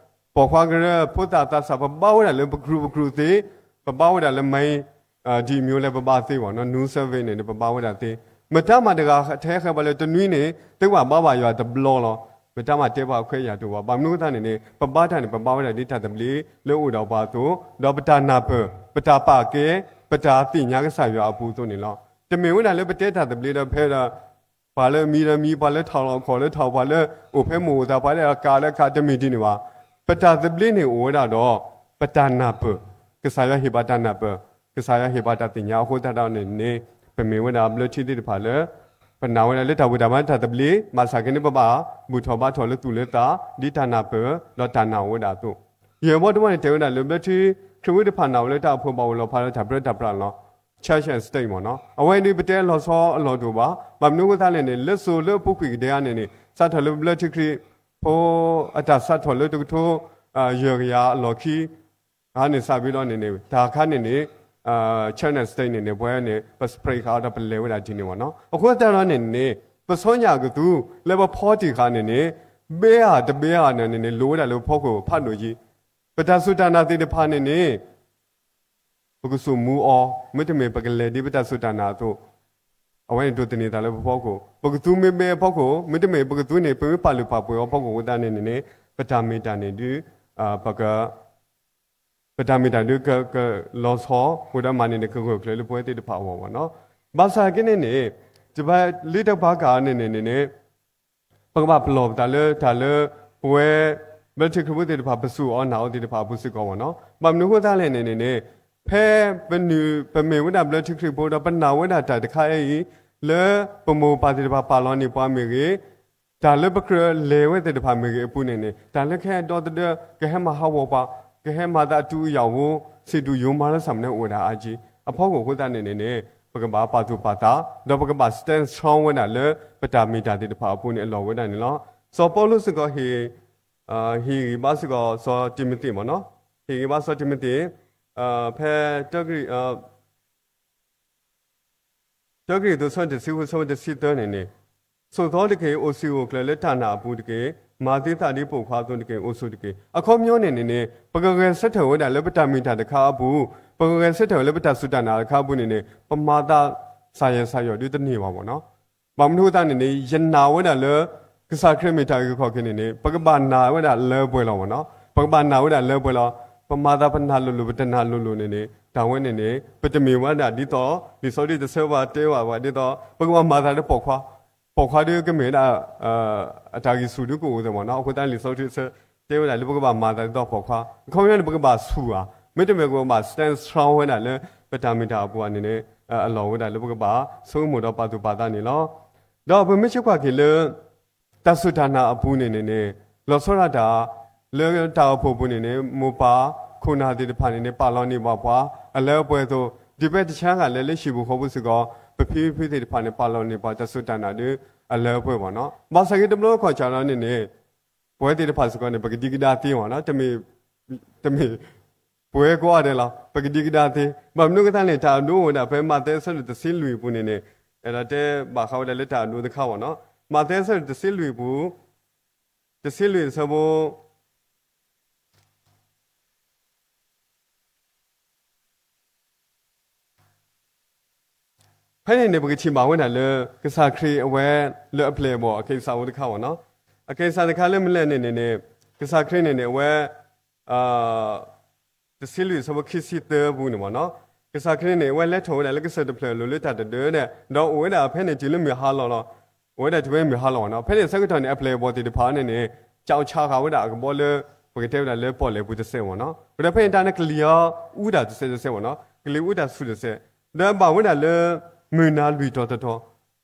ပိာ်ခွါကရၢ ဖိသၣ်သးစၢ် ပဘါဝဲဒၣ်လၢပကြူးပကြူးသ့, ပဘါဝဲဒၣ်လၢ မၤ ဒ်မ့ၢ်လၢပဘါသ့မ့ၢ်နီၤ, နူ survey န့ၣ်န့ၣ် ပဘါဝဲဒၣ်သ့, မတၤမၤတဂၤထဲဃဲပှၤလၢတနွံန့ၣ် တဘၣ်ဘါဘၣ်ယွၤတဘျီလီၤ. မတၤမၤတဲပှၤအခွဲးအယာ်တအိၣ်ဘၣ်, ဘၣ်မနုၤအဃိသတးန့ၣ်န့ၣ် ပဘါတၢ်န့ၣ် ပဘါဝဲဒၣ်ဒ်တၢ်သဘျ့လၢအိၣ်ဒီးပှၤအသိး, ဒီးပတၢ်နၢ်ပၢၢ် ပတၢ်ပာ်ကဲ ပတၢ်သ့ၣ်ညါကစၢ်ယွၤအပူၤအသိးန့ၣ်လီၤ. တမ့ၢ်ဝဲဒၣ်လၢပတဲတၢ်သဘျ့ဒီးဖဲဒီး ပှၤလၢအမံဒီးမံ, ပှၤလၢထီၣ်လီၤခီၣ်လၢထီၣ်, ပှၤလၢအိၣ်ဖဲမိၢ်အိၣ်သး, ပှၤလၢအကးလၢကး, တမ့ၢ်ဒ်န့ၣ်ဘၣ်. ပတၢ်သဘျ့န့ၣ်အိၣ်ဝဲဒၣ်ဒီး ပတၢ်နၢ်ပၢၢ်, ကစၢ်ယွၤဟ့ၣ်ပှၤတၢ်နၢ်ပၢၢ်, ကစၢ်ယွၤဟ့ၣ်ပှၤတၢ်သ့ၣ်ညါအဃိသတးန့ၣ်န့ၣ် ပမ့ၢ်ဝဲဒၣ်ဘျၢထံသ့ၣ်တဖၣ်လၢ ပနာ်ဝဲဒၣ်လၢတၢ်ဘူၣ်တၢ်ဘါတၢ်သဘျ့, ဘၣ်ဆၣ်က့န့ၣ် ပဘၣ်ဘူၣ်ထီၣ်ဘါထီၣ်လၢသူၣ်လၢသး ဒ်တၢ်နၢ်ပၢၢ် ဒီးတၢ်နာ်အိၣ်ဝဲဒၣ်အသိး, ယဲၢ်ဘီတဘီန့ၣ် တဲဝဲဒၣ်လၢဘျၢထံခရံာ်ဖိတဖၣ်နာ်ဝဲလၢတၢ်အိၣ်ဖှိၣ်ဘၣ်အိၣ်လီၤဖးဒီးတၢ်ပြၢတၢ်ပြးလီၤ. Church and state မ့ၢ်နီၤ, အဝဲန့ၣ်ပတဲလီၤဆီအလီၢ်တအိၣ်ဘၣ်. ဘၣ်မနုၤအဃိသတးလဲၣ်န့ၣ် လၢစိၤလၢအပူၤကွံာ်ကဒဲဧါန့ၣ်န့ၣ် စးထီၣ်လၢဘျၢထံခရံာ်ဖိ အတၢ်စးထီၣ်လၢတကထိ ယဲၢ်ကယၤအလီၢ်ခံ ဂၤန့ၣ်စးဘၣ်ဒီးန့ၣ်န့ၣ် တၢ်ခါန့ၣ်န့ၣ် China State န့ၣ်န့ၣ် ပဝဲန့ၣ် ပ spread ဃာ်ဒီးပလဲၤဝဲဒၣ်ဒ်န့ၣ်မ့ၢ်နီၤ. အဃိသတးဒီးန့ၣ်န့ၣ် ပဆီညၣ်အကသူ လၢပဖီတံၢ်ဃာ်န့ၣ်န့ၣ် ဘဲဧါတဘဲဧါန့ၣ်န့ၣ်န့ၣ် လိၣ်ဝဲဒၣ်လၢပဖီခိၣ်ဖးဒိၣ်က့ၤ, ပတၢ်စူၢ်တၢ်နာ်သ့ၣ်တဖၣ်န့ၣ်န့ၣ် ပကစိာ်မူအီၤ, မ့တမ့ၢ်ပကလဲၤဒ်ပတၢ်စူၢ်တၢ်နာ်အသိး, အဝဲန့ၣ်ဒိးသန့ၤသးလၢပဖီခိၣ်, ပကသူမ့ၢ်ဘဲအဖီခိၣ်, မ့တမ့ၢ်ပကသူန့ၣ် ပမ့ၢ်ပာ်လုၢ်ပာ်ပှ့ၤအီၤဖီခိၣ်အဃိသတးန့ၣ်န့ၣ်န့ၣ် ပတၢ်မ့ၢ်တၢ်န့ၣ်ဒုး ပက ပတၢ်မ့ၢ်တၢ်ဒုးက ကလီၤဆီ ဃိဒီးမၤန့ၣ်န့ၣ် ကဂၢၢ်ကျၢၤလၢပဝဲသ့ၣ်တဖၣ်အဂီၢ်မ့ၢ်နီၤ. ဘၣ်ဆၣ်က့န့ၣ်န့ၣ် တဘၣ်လၢတဘၣ်ကးန့ၣ်န့ၣ်န့ၣ် ပကဘၣ်ပလီၢ်ပသးလၢတၢ်လၢ ပဝဲ ဘျၢထံခရံာ်ဖိသ့ၣ်တဖၣ် ပစူၢ်အီၤနာ်အီၤသ့ၣ်တဖၣ်အပူၤစ့ၢ်ကီးမ့ၢ်နီၤ. ဘၣ်မနုၤအဃိသတးလဲၣ်န့ၣ်န့ၣ်န့ၣ် ဖဲပနုာ် ပမ့ၢ်ဝဲဒၣ်ဘျၢထံခရံာ်ဖိဒီး ပနာ်ဝဲဒၣ်တၢ်တခါအံၤ လၢပမိၢ်ပၢ်သ့ၣ်တဖၣ်ပာ်လီၤန့ၢ်ပှၤမ့ၢ်ဂ့ၤ တၢ်လၢပကြၢးလဲၤဝဲသ့ၣ်တဖၣ်မ့ၢ်ဂ့ၤအပူၤန့ၣ်န့ၣ် တၢ်လၢကဟဲဒီသဒၢ ကဟဲမၤဟးဂီၤပှၤ ကဟဲမၤသးအတုအယၤဧိၤ စံးဒူယိၤမၤလၢဆၣ်မနုၤအိၣ်ဝဲဒၣ်အါက့ အဖီခိၣ်အဃိသတးန့ၣ်န့ၣ်န့ၣ် ပကဘၣ်ပာ်သူၣ်ပာ်သး ဒီးပကဘၣ် stand strong ဝဲဒၣ်လၢ ပတၢ်မ့ၢ်တၢ်သ့ၣ်တဖၣ်အပူၤန့ၣ် အလီၢ်ဝဲဒၣ်န့ၣ်လီၤ. စီၤပီလူးစ့ၢ်ကီးဟ့ၣ် ဟ့ၣ်ဂံၢ်ဘါစ့ၢ်ကီးစီၤတံၤမသ့းမ့ၢ်နီၤ, ဟ့ၣ်ဂံၢ်ဘါစီၤတံၤမသ့း ဖဲ တၢကရံၣ် တၢကရံၣ်သူး ဆၢတဆံဃု ဆၢဖိတဆံသၢန့ၣ်န့ၣ်, ဆိးသီတက့ၢ်, အိၣ်စံာ်အိၣ်ကျၢၤလၢတၢ်နာ်အပူၤတက့ၢ်, မၤသ့သးဒ်ပိာ်ခွါအသိးတက့ၢ်, အိၣ်ဆူၣ်တက့ၢ်. အခီပညီန့ၣ်န့ၣ်န့ၣ် ပကဂဲၤဆၢထၢၣ်ဝဲဒၣ်လၢပတၢ်မ့ၢ်တၢ်တခါအပူၤ, ပကဂဲၤဆၢထၢၣ်ဝဲလၢပတၢ်စူၢ်တၢ်နာ်တခါအပူၤန့ၣ်န့ၣ် ပမၤသးစၢ်ယဲၢ်စၢ်ယီၢ်ဒုတန့ၢ်ဘၣ်မ့ၢ်နီၤ. ဘၣ်မနုၤအဃိသတးန့ၣ်န့ၣ် ယနာ်ဝဲဒၣ်လၢ ကစၢ်ခရံာ်မ့ၢ်တၢ်အုၣ်က့ၤခီၣ်က့ၤန့ၣ်န့ၣ် ပကဘၣ်နာ်ဝဲဒၣ်လၢပှဲၤလီၤမ့ၢ်နီၤ, ပကဘၣ်နာ်ဝဲဒၣ်လၢပှဲၤလီၤ. ပမၤသးပနာ်လိၤလိၤ ပတနာ်လိၤလိၤန့ၣ်န့ၣ် တၢ်ဝဲန့ၣ်န့ၣ် ပတမ့ၢ်ဝဲဒၣ်ဒ်သိး လံာ်စီဆှံတဆၢပှၤတဲဘၣ်ပှၤဒ်သိး ပကဘၣ်မၤသးလၢပိာ်ခွါ, ပိာ်ခွါဒုးကမ့ၢ်ဝဲဒၣ် အတၢ်ဂံၢ်ဆူၣ်ဒုကအိၣ်သ့မ့ၢ်နီၤ. အဃိသတးလံာ်စီဆှံတဆၢတဲဝဲဒၣ်လၢပကဘၣ်မၤသးဒ်သိးပိာ်ခွါ, အခီပညီန့ၣ် ပကဘၣ်ဆူၣ်ဧါ, မ့တမ့ၢ်ပကဘၣ် stand strong ဝဲဒၣ်လၢ ပတၢ်မ့ၢ်တၢ်အပူၤန့ၣ်န့ၣ် အလီၢ်ဝဲဒၣ်လၢပကဘၣ်ဆိကမိၣ်ဒီးပာ်သူၣ်ပာ်သးန့ၣ်လီၤ. ဒီးပမ့ၢ်ဆၢကွၢ်က့ၤလၢ တၢ်စူၢ်တၢ်နာ်အပူၤန့ၣ်န့ၣ်န့ၣ် လီၤဆီဒၣ်တၢ် လၢတၢ်အိၣ်ဖှိၣ်ပူၤန့ၣ်န့ၣ် မိၢ်ပၢ်ခိၣ်နၢ်သ့ၣ်တဖၣ်န့ၣ်န့ၣ် ပာ်လီၤန့ၢ်ဘၣ်ပှၤ အလၢအပှဲၤအသိး ဒ်ဖဲတဆါဂၤလၢလၢဟံၣ်ပူၤဃီပူၤစ့ၢ်ကီး ပဖံဖုသ့ၣ်တဖၣ်န့ၣ် ပာ်လီၤန့ၢ်ပှၤတၢ်စူၢ်တၢ်နာ်ဒု အလၢအပှဲၤမ့ၢ်နီၤ. ဘၣ်ဆၣ်က့တဘျီခီၣ်ဆၢလီၤန့ၣ်န့ၣ် ပဝဲသ့ၣ်တဖၣ်စ့ၢ်ကီးန့ၣ် ပကဒံကဒါသ့မ့ၢ်နီၤ, တမ့ၢ် တမ့ၢ် ပဝဲကိးဂၤဒဲးလီၤ ပကဒံကဒါသ့. ဘၣ်မနုၤအဃိသတးန့ၣ် တၢ်အဒိအိၣ်ဝဲဒၣ်ဖဲမးသဲအဆၢဒိၣ်တဆံလွံၢ်အပူၤန့ၣ်န့ၣ် အဲၣ်ဒိးတဲဘၣ်ဃးဝဲဒၣ်လၢတၢ်အဒိတခါမ့ၢ်နီၤ. မးသဲအဆၢဒိၣ်တဆံလွံၢ်အပူၤ တဆံလွံၢ်အဆၢဖိ ဖဲန့ၣ်န့ၣ် ပကထံၣ်ဘၣ်ဝဲဒၣ်လၢ ကစၢ်ခရံာ်အဝဲလၢအပျဲၢ်အဘီၣ်အကဲစးအိၣ်တခါမ့ၢ်နီၤ. အကဲစးတခါလၢမနုၤလဲၣ်န့ၣ်န့ၣ်န့ၣ် ကစၢ်ခရံာ်န့ၣ်န့ၣ် အဝဲ တဆံလွံၢ်အဆၢဖိခံဆံသၢအပူၤန့ၣ်မ့ၢ်နီၤ. ကစၢ်ခရံာ်န့ၣ် အဝဲလဲၤထီၣ်ဝဲဒၣ်လၢကစၢၢ်တဖျၢၣ်အလိၤလၢတၢ်တဒၢဒဲး ဒီးအိၣ်ဝဲဒၣ်ဖဲန့ၣ်တုၤလၢမုၢ်ဟါလီၤလီၤ. အိၣ်ဝဲဒၣ်တုၤဖဲမုၢ်ဟါလီၤမ့ၢ်နီၤ. ဖဲန့ၣ်အဆၢကတီၢ်န့ၣ် အပျဲၢ်အဘီၣ်သ့ၣ်တဖၣ်န့ၣ်န့ၣ် ကၠီဆါဃာ်ဝဲဒၣ်အကဘီလၢ ပကတဲဝဲဒၣ်လၢပီၣ်လဲၣ်ပူၤတစဲးမ့ၢ်နီၤ. ပဝဲဒၣ်ဖဲန့ၣ်တၢ်န့ၣ်ကလံၤအီၤအူတၢ်တစဲးတစဲးမ့ၢ်နီၤ, ကလံၤအူတၢ်ဆူၣ်တစဲး, ဒီးဘၣ်ဝဲဒၣ်လၢ မုၢ်နၤလွံၢ်တီၤတတီၤ,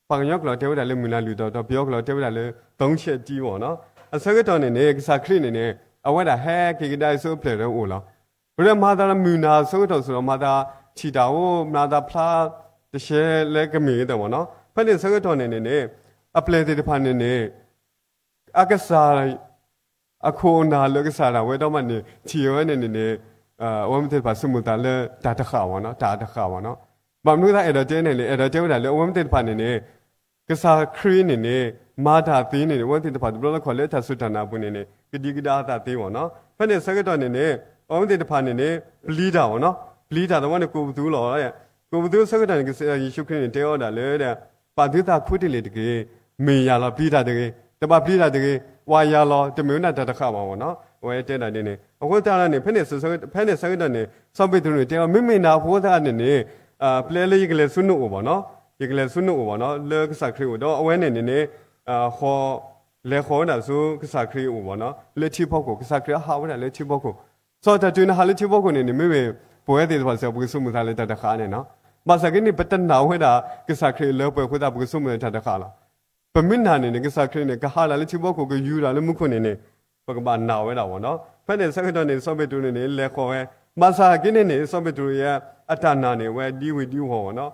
ပှၤကညီကျိာ်တဲဝဲဒၣ်လၢမုၢ်နၤလွံၢ်တီၤတတီၤ, ပယီၤကျိာ်တဲဝဲဒၣ်လၢ သုံးချက်တီး မ့ၢ်နီၤ. အဆၢကတီၢ်န့ၣ်န့ၣ် ကစၢ်ခရံာ်န့ၣ်န့ၣ် အဝဲဒၣ်ဟဲက့ၤကဒါအံၤဆူအပျဲၢ်ဒီးအိၣ်လီၤ. ပဝဲဒၣ်မၤသးဒီးမုၢ်နၤအဆၢကတီၢ်စ့ၢ်ဒီး မၤသးထံၣ်တၢ်အိၣ် မၤသးဖျါတရှဲလၢကမ့ၢ်ဂ့ၤတၢ်မ့ၢ်နီၤ. ဖဲန့ၣ်အဆၢကတီၢ်န့ၣ်န့ၣ်န့ၣ် အပျဲၢ်သ့ၣ်တဖၣ်န့ၣ်န့ၣ် အကစၢ် အခိၣ်အနၢ်လၢကစၢ်ဒၣ်ဝဲဒီးမးန့ၣ် ထံၣ်ဝဲန့ၣ်န့ၣ်န့ၣ် အဝဲမ့ၢ်သ့ၣ်တဖၣ်ဆိကမိၣ်သးလၢတၢ်တဃၣ်ဘၣ်နီၤ, တၢ်တဃၣ်ဘၣ်နီၤ. ဘၣ်မနုၤသးအဲၣ်ဒိးတဲန့ၣ်လဲၣ်, အဲၣ်ဒိးတဲဝဲဒၣ်လၢ အဝဲမ့ၢ်သ့ၣ်တဖၣ်န့ၣ်န့ၣ် ကစၢ်ခရံာ်န့ၣ်န့ၣ် မၤတၢ်သ့န့ၣ်န့ၣ် အဝဲသ့ၣ်တဖၣ်တဘျီလၢခီၣ်လၢတၢ်စူၢ်တၢ်နာ်အပူၤန့ၣ်န့ၣ် ကဒံကဒါအသးသ့ဘၣ်နီၤ. ဖဲန့ၣ်အဆၢကတီၢ်န့ၣ်န့ၣ် အဝဲသ့ၣ်တဖၣ်န့ၣ်န့ၣ် ပျံၤတၢ်ဘၣ်နီၤ, ပျံၤတၢ်သဝီန့ၣ် ကိးပသူလီၤ. ကိးပသူအဆၢကတီၢ်န့ၣ် ကစၢ်ယ့ၣ်ၡူးခရံာ်န့ၣ် တဲအီၤဒၣ်လၢ ပာ်သုသးခူတလ့ၢ်တက့ၢ်, မ့ၢ်ယၤလီၤ ပျံၤတၢ်တဂ့ၤ, တဘၣ်ပျံၤတၢ်တဂ့ၤ, ပှၤယၤလီၤ တမ့ၢ်ဝဲဒၣ်တၢ်တဃၣ်ဘၣ်မ့ၢ်နီၤ, အဝဲတဲဒၣ်ဒ်န့ၣ်. အဃိသတးဒီးန့ၣ် ဖဲန့ၣ် ဖဲန့ၣ်ဆၢကတီၢ်န့ၣ် စီၤပ့းတရူးန့ၣ် တဲအီၤ မ့မ့ၢ်နၤအဃိသတးန့ၣ်န့ၣ် ပျဲလၢယကလဲၤဆူနအိၣ်ဘၣ်နီၤ, ယကလဲၤဆူနအိၣ်ဘၣ်နီၤ, လၢကစၢ်ခရံာ်အိၣ်ဒီး အဝဲန့ၣ်န့ၣ်န့ၣ် ဃီ လဲၤဃီၤဝဲဒၣ်ဆူကစၢ်ခရံာ်အအိၣ်ဘၣ်နီၤ, လၢထံဖီခိၣ်, ကစၢ်ခရံာ်အဟးဝဲဒၣ်လၢထံဖီခိၣ်. စီၤတၢ်တုၤနဟးလၢထံဖီခိၣ်န့ၣ်န့ၣ် မ့မ့ၢ်ပဝဲသ့ၣ်တဖၣ်စ့ၢ်ကီး ပကဆိကမိၣ်သးလၢတၢ်တဃၣ်န့ၣ်နီၤ. ဘၣ်ဆၣ်က့န့ၣ် ပတနာ်ဝဲဒၣ်ကစၢ်ခရံာ်အလၢပှဲၤအဃိသတး ပကဆိကမိၣ်လၢတၢ်တဃၣ်လီၤ. ပမ့ၢ်နာ်န့ၣ်န့ၣ် ကစၢ်ခရံာ်န့ၣ် ကဟးဒၣ်လၢထံဖီခိၣ် ကယူၤဒၣ်လၢမူခိၣ်န့ၣ်န့ၣ် ပကဘၣ်နာ်ဝဲဒၣ်မ့ၢ်နီၤ. ဖဲန့ၣ်ဆၢကတီၢ်န့ၣ် စီၤပ့းတရူးန့ၣ်န့ၣ် လဲၤဃီၤဝဲ, ဘၣ်ဆၣ်က့န့ၣ်န့ၣ် စီၤပ့းတရူးအတၢ်နာ်န့ၣ် အဝဲဒံဝံၤဒံဝီၤမ့ၢ်နီၤ,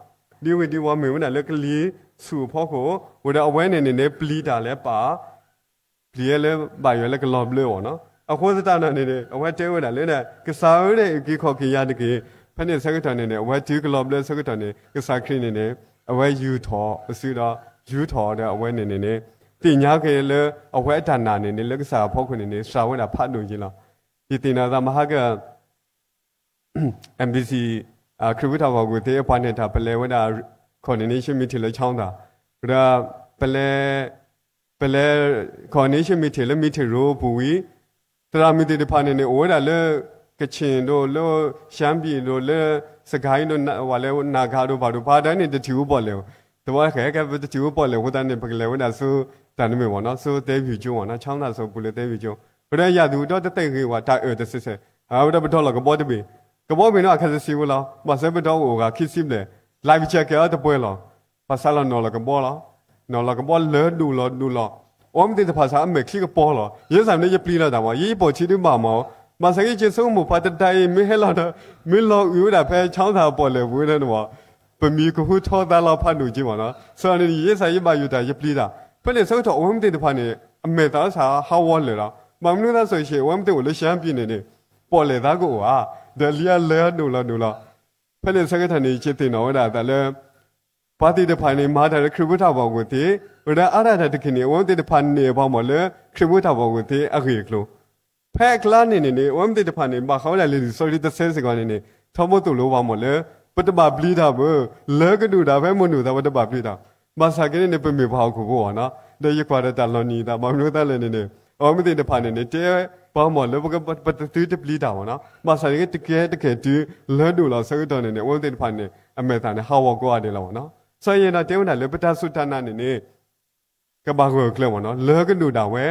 ဒံဝံၤဒံဝီၤမ့ၢ်ဝဲဒၣ်လၢကလံၤဆူၣ်အဖီခိၣ်, ဝံၤဒီးအဝဲန့ၣ်န့ၣ်န့ၣ် ပျံၤတၢ်လၢပာ် ပျံၤဝဲလၢဘၣ်ယွၤလၢကလီၤဘျၢအီၤနီၤ. အဃိသတးဒီးန့ၣ်န့ၣ် အဝဲတဲဝဲဒၣ်လၢ ကစၢ်ဧၢ အံၤက့ၤခီၣ်က့ၤယၤတက့ၢ်. ဖဲန့ၣ်ဆၢကတီၢ်န့ၣ်န့ၣ် အဝဲတုၤကလီၤဘျၢဆၢကတီၢ်န့ၣ် ကစၢ်ခရံာ်န့ၣ်န့ၣ် အဝဲယူာ်ထီၣ်ပစုဒီး ယူၤထီၣ်ဒီးအဝဲန့ၣ်န့ၣ်န့ၣ် သ့ၣ်ညါက့ၤလၢအဝဲအတၢ်နာ်န့ၣ်န့ၣ် လၢကစၢ်အဖီခိၣ်န့ၣ်န့ၣ် စှၤဝဲဒၣ်ဖးဒိၣ်က့ၤလီၤ. ယသ့ၣ်နီၣ်သးမဟါက MBC ခရံာ်ဖိတၢ်ဟီၣ်ကဝီၤသ့ၣ် အပှၤနဲၣ်တၢ်ပလဲၤဝဲဒၣ် coordination meeting လၢ ချောင်းသာ, ဒီး ပလဲၤ ပလဲၤ coordination meeting လၢ meeting room ပူၤဝံၤ သရၣ်မုၣ်သ့ၣ်တဖၣ်န့ၣ်န့ၣ် အိၣ်ဝဲဒၣ်လၢ ကချ့ၣ်ဒိၣ် လၢ ရှမ်းပြည် ဒိၣ် လၢ စစ်ကိုင်း ဒိၣ် ဝဲလၢ နာဂ ဒိၣ် ဘၣ်ဒိၣ် ပှၤတၢ်န့ၣ် တထံၣ်ဝဲပီၣ်လဲၣ်, သဝီခဲကဲ ပတထံၣ်ဝဲပီၣ်လဲၣ်အဃိသတးန့ၣ် ပကလဲၤဝဲဒၣ်ဆူ တၢ်နမ့ၢ်မ့ၢ်နီၤ ဆူ သဲဖြူကျွန်း မ့ၢ်နီၤ ချောင်းသာ စံၣ်ပူၤလၢ သဲဖြူကျွန်း, ဝဲဒၣ်ယၤသူၣ်ဒီးတသ့ၣ်ဂ့ၤဝဲ တၢ်အၢၣ်တစဲးစဲး, ဝဲဒၣ်ပဒီလီၤကဘီတဘ့ၣ်, ကဘီဘ့ၣ်န့ၣ် အခါစံးဝဲလီၤ ဘၣ်ဆၣ်ပဒီအိၣ်ဂၤခံဆံဘျဲၣ်, လၢပကကဲအီၤတပှဲၤလီၤ, ဘၣ်ဆၣ်လီၤနီၤလီၤကဘီလီၤ, နီၤလီၤကဘီလၢဒိၣ်လီၤဒိၣ်လီၤ, အဝဲမ့ၢ်သ့ၣ်တဖၣ်စ့ၢ် အမဲာ်ချံကပီၤလီၤ, ယဲစ့ၢ်န့ၣ် ယပျံၤလီၤတၢ်မး ယပိာ်ထံဒုးဘၣ်မး, ဘၣ်ဆၣ်က့ ယဆိကမိၣ်ပှၤတဒါအံၤ မ့ၢ်ဟဲလီၤဒီး မ့ၢ်လီၤအုၣ်ဝဲဒၣ်ဖဲ ချောင်းသာ ပီၣ်လဲၣ်ပူၤဝဲဒၣ်န့ၣ်မး ပမံၤကဟူထီသါလီၤဖးဒိၣ်က့မးနီၤ, ဆိန့ၣ် ယဲစ့ၢ်ယဘၣ်ယိၣ်တၢ်ယပျံၤတၢ်, ဖဲန့ၣ်ဆၢကတီၢ် အဝဲမ့ၢ်သ့ၣ်တဖၣ်န့ၣ် အမဲာ်သးစ့ၢ်ဟးဂီၤလၢာ်လီၤ, ဘၣ်မနုၤသးစ့ၢ်ကီး အဝဲမ့ၢ်သ့ၣ်အိၣ်လၢ ရှမ်းပြည် န့ၣ်န့ၣ် ပီၣ်လဲၣ်သးကအိၣ်ဧါ, ဒီးလံအါလၢဒိၣ်လီၤဒိၣ်လီၤ, ဖဲန့ၣ်ဆၢကတီၢ်န့ၣ် ယသ့ၣ်နီၣ်ဝဲဒၣ်အသးလၢ ပှၤသ့ၣ်တဖၣ်န့ၣ် မၤတၢ်လၢခရံာ်ဖိတၢ်ဘၣ်အဂီၢ်သ့, ဝဲဒၣ်အါဒၣ်တၢ်တခါန့ၣ် အဝဲမ့ၢ်သ့ၣ်တဖၣ်န့ၣ် ပှၤမ့ၢ်လၢ ခရံာ်ဖိတၢ်ဘၣ်အဂီၢ်သ့အဂ့ၢ်အကျိၤ, ဖဲအကျါန့ၣ်န့ၣ်န့ၣ် အဝဲမ့ၢ်သ့ၣ်တဖၣ်န့ၣ် ဘၣ်ဃးဝဲဒၣ်လံာ်စီဆှံတဆၢစ့ၢ်ကီးန့ၣ်န့ၣ် ထီဘိသိၣ်လိပှၤမ့ၢ်လၢ ပတဘၣ်ပျံၤတၢ်ဘၣ်, လၢကဒိၣ်တၢ်ဖဲမနုၤသး ပတဘၣ်ပျံၤတၢ်, ဘၣ်ဆၣ်က့န့ၣ်န့ၣ် ပမ့ၢ်ပှၤဟီၣ်ခိၣ်ဖိဘၣ်နီၤ, ဒီးယကွၢ်ဒီးတၢ်လီၤနံၤအသး ဘၣ်မနုၤသးလဲၣ်န့ၣ်န့ၣ် အဝဲမ့ၢ်သ့ၣ်တဖၣ်န့ၣ်န့ၣ် တဲပှၤမ့ၢ်လၢ ပတသုတပျံၤတၢ်ဘၣ်နီၤ, ဘၣ်ဆၣ်န့ၣ် တကဲတကဲတုၤလၢဒိၣ်လီၤဆၢကတီၢ်န့ၣ်န့ၣ် အဝဲမ့ၢ်သ့ၣ်တဖၣ်န့ၣ် အမဲာ်သးန့ၣ် ဟးဂီၤကိးဂၤဒဲးလီၤဘၣ်နီၤ, စီၤယဲၢ်နီၤတဲဝဲဒၣ်လၢ ပတၢ်စူၢ်တၢ်နာ်န့ၣ်န့ၣ် ကဘၣ်ဂၢၢ်ကျၢၤမ့ၢ်နီၤ, လၢကဒိၣ်ဒၣ်ဝဲ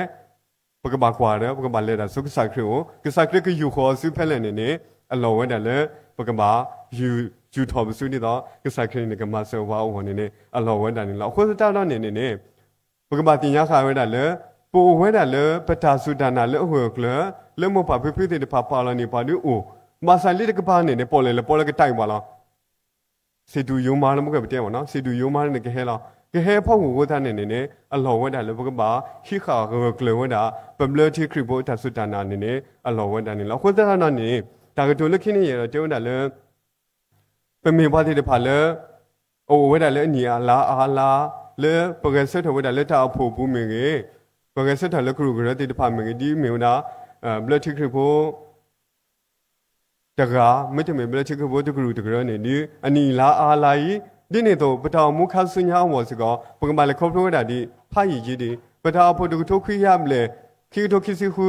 ပကဘၣ်ကွၢ်ဒီး ပကဘၣ်လဲၤဒၣ်ဆူကစၢ်ခရံာ်အအိၣ်, ကစၢ်ခရံာ်ကယူာ်ဃီၤအီၤဆူဖဲလဲၣ်န့ၣ်န့ၣ် အလီၢ်ဝဲဒၣ်လၢ ပကဘၣ်ယူၤထီၣ်ပစုဒ်သိး ကစၢ်ခရံာ်န့ၣ် ကမၤစၢၤပှၤအဂီၢ်န့ၣ်န့ၣ် အလီၢ်ဝဲဒၣ်န့ၣ်လီၤ. အဃိသတးဒီးန့ၣ်န့ၣ်န့ၣ် ပကဘၣ်သ့ၣ်ညါဃာ်ဝဲဒၣ်လၢ ပအိၣ်ဝဲဒၣ်လၢပတၢ်စူၢ်တၢ်နာ်လၢအဂၢၢ်အကျၢၤ လၢမိၢ်ပၢ်ဖံဖုသ့ၣ်တဖၣ်ပာ်လီၤန့ၢ်ပှၤဒုးအိၣ်, ဘၣ်ဆၣ်လံတကပၤန့ၣ်န့ၣ် ပီၣ်လဲၣ်လၢပီၣ်လဲၣ်ကတဲာ်ပှၤလီၤ စံးတူၢ်ယိၤမါလၢမူကဲပတဲမ့ၢ်နီၤ, စံးတူၢ်ယိၤမါန့ၣ်ကဟဲလီၤ. ကဟဲဖီခိၣ်အဃိသတးန့ၣ်န့ၣ်န့ၣ် အလီၢ်ဝဲဒၣ်လၢပကဘၣ်ဟံးဃာ်ဂၢၢ်ကျၢၤဝဲဒၣ် ပဘျၢထံခရံာ်ဖိတၢ်စူၢ်တၢ်နာ်န့ၣ်န့ၣ် အလီၢ်ဝဲဒၣ်န့ၣ်လီၤ. အဃိသတးဒီးန့ၣ် တၢ်ကတိၤလၢခံန့ၣ်ယအဲၣ်ဒိးတဲဝဲဒၣ်လၢ ပမ့ၢ်ပှၤသ့ၣ်တဖၣ်လၢ အအိၣ်ဝဲဒၣ်လၢအနံၣ်အလါအါလါ လၢပဂဲၤဆၢထၢၣ်ဝဲဒၣ်လၢတၢ်အိၣ်ဖှိၣ်အပူၤမ့ၢ်ဂ့ၤ, ပဂဲၤဆၢထၢၣ်လၢကရူၢ်ကရၢသ့ၣ်တဖၣ်မ့ၢ်ဂ့ၤ ဒ်မ့ၢ်ဝဲဒၣ် ဘျၢထံခရံာ်ဖိ တဂၤ မ့တမ့ၢ်ဘျၢထံခရံာ်ဖိတကရူၢ်တကရၢန့ၣ် ဒ်အနံၣ်အလါအါလါအံၤ ဒ်န့ၣ်အသိး ပတၢ်အိၣ်မူခါဆူညါအဂီၢ်စ့ၢ်ကီး ပကမၤလဲၤခီဖျိဝဲဒၣ်ဒ်ဖးယံာ်က့ဒံး ပတၢ်အိၣ်ဖှိၣ်တကထိခွံကယၤဘျဲၣ် ခံကထိခံဆံဃု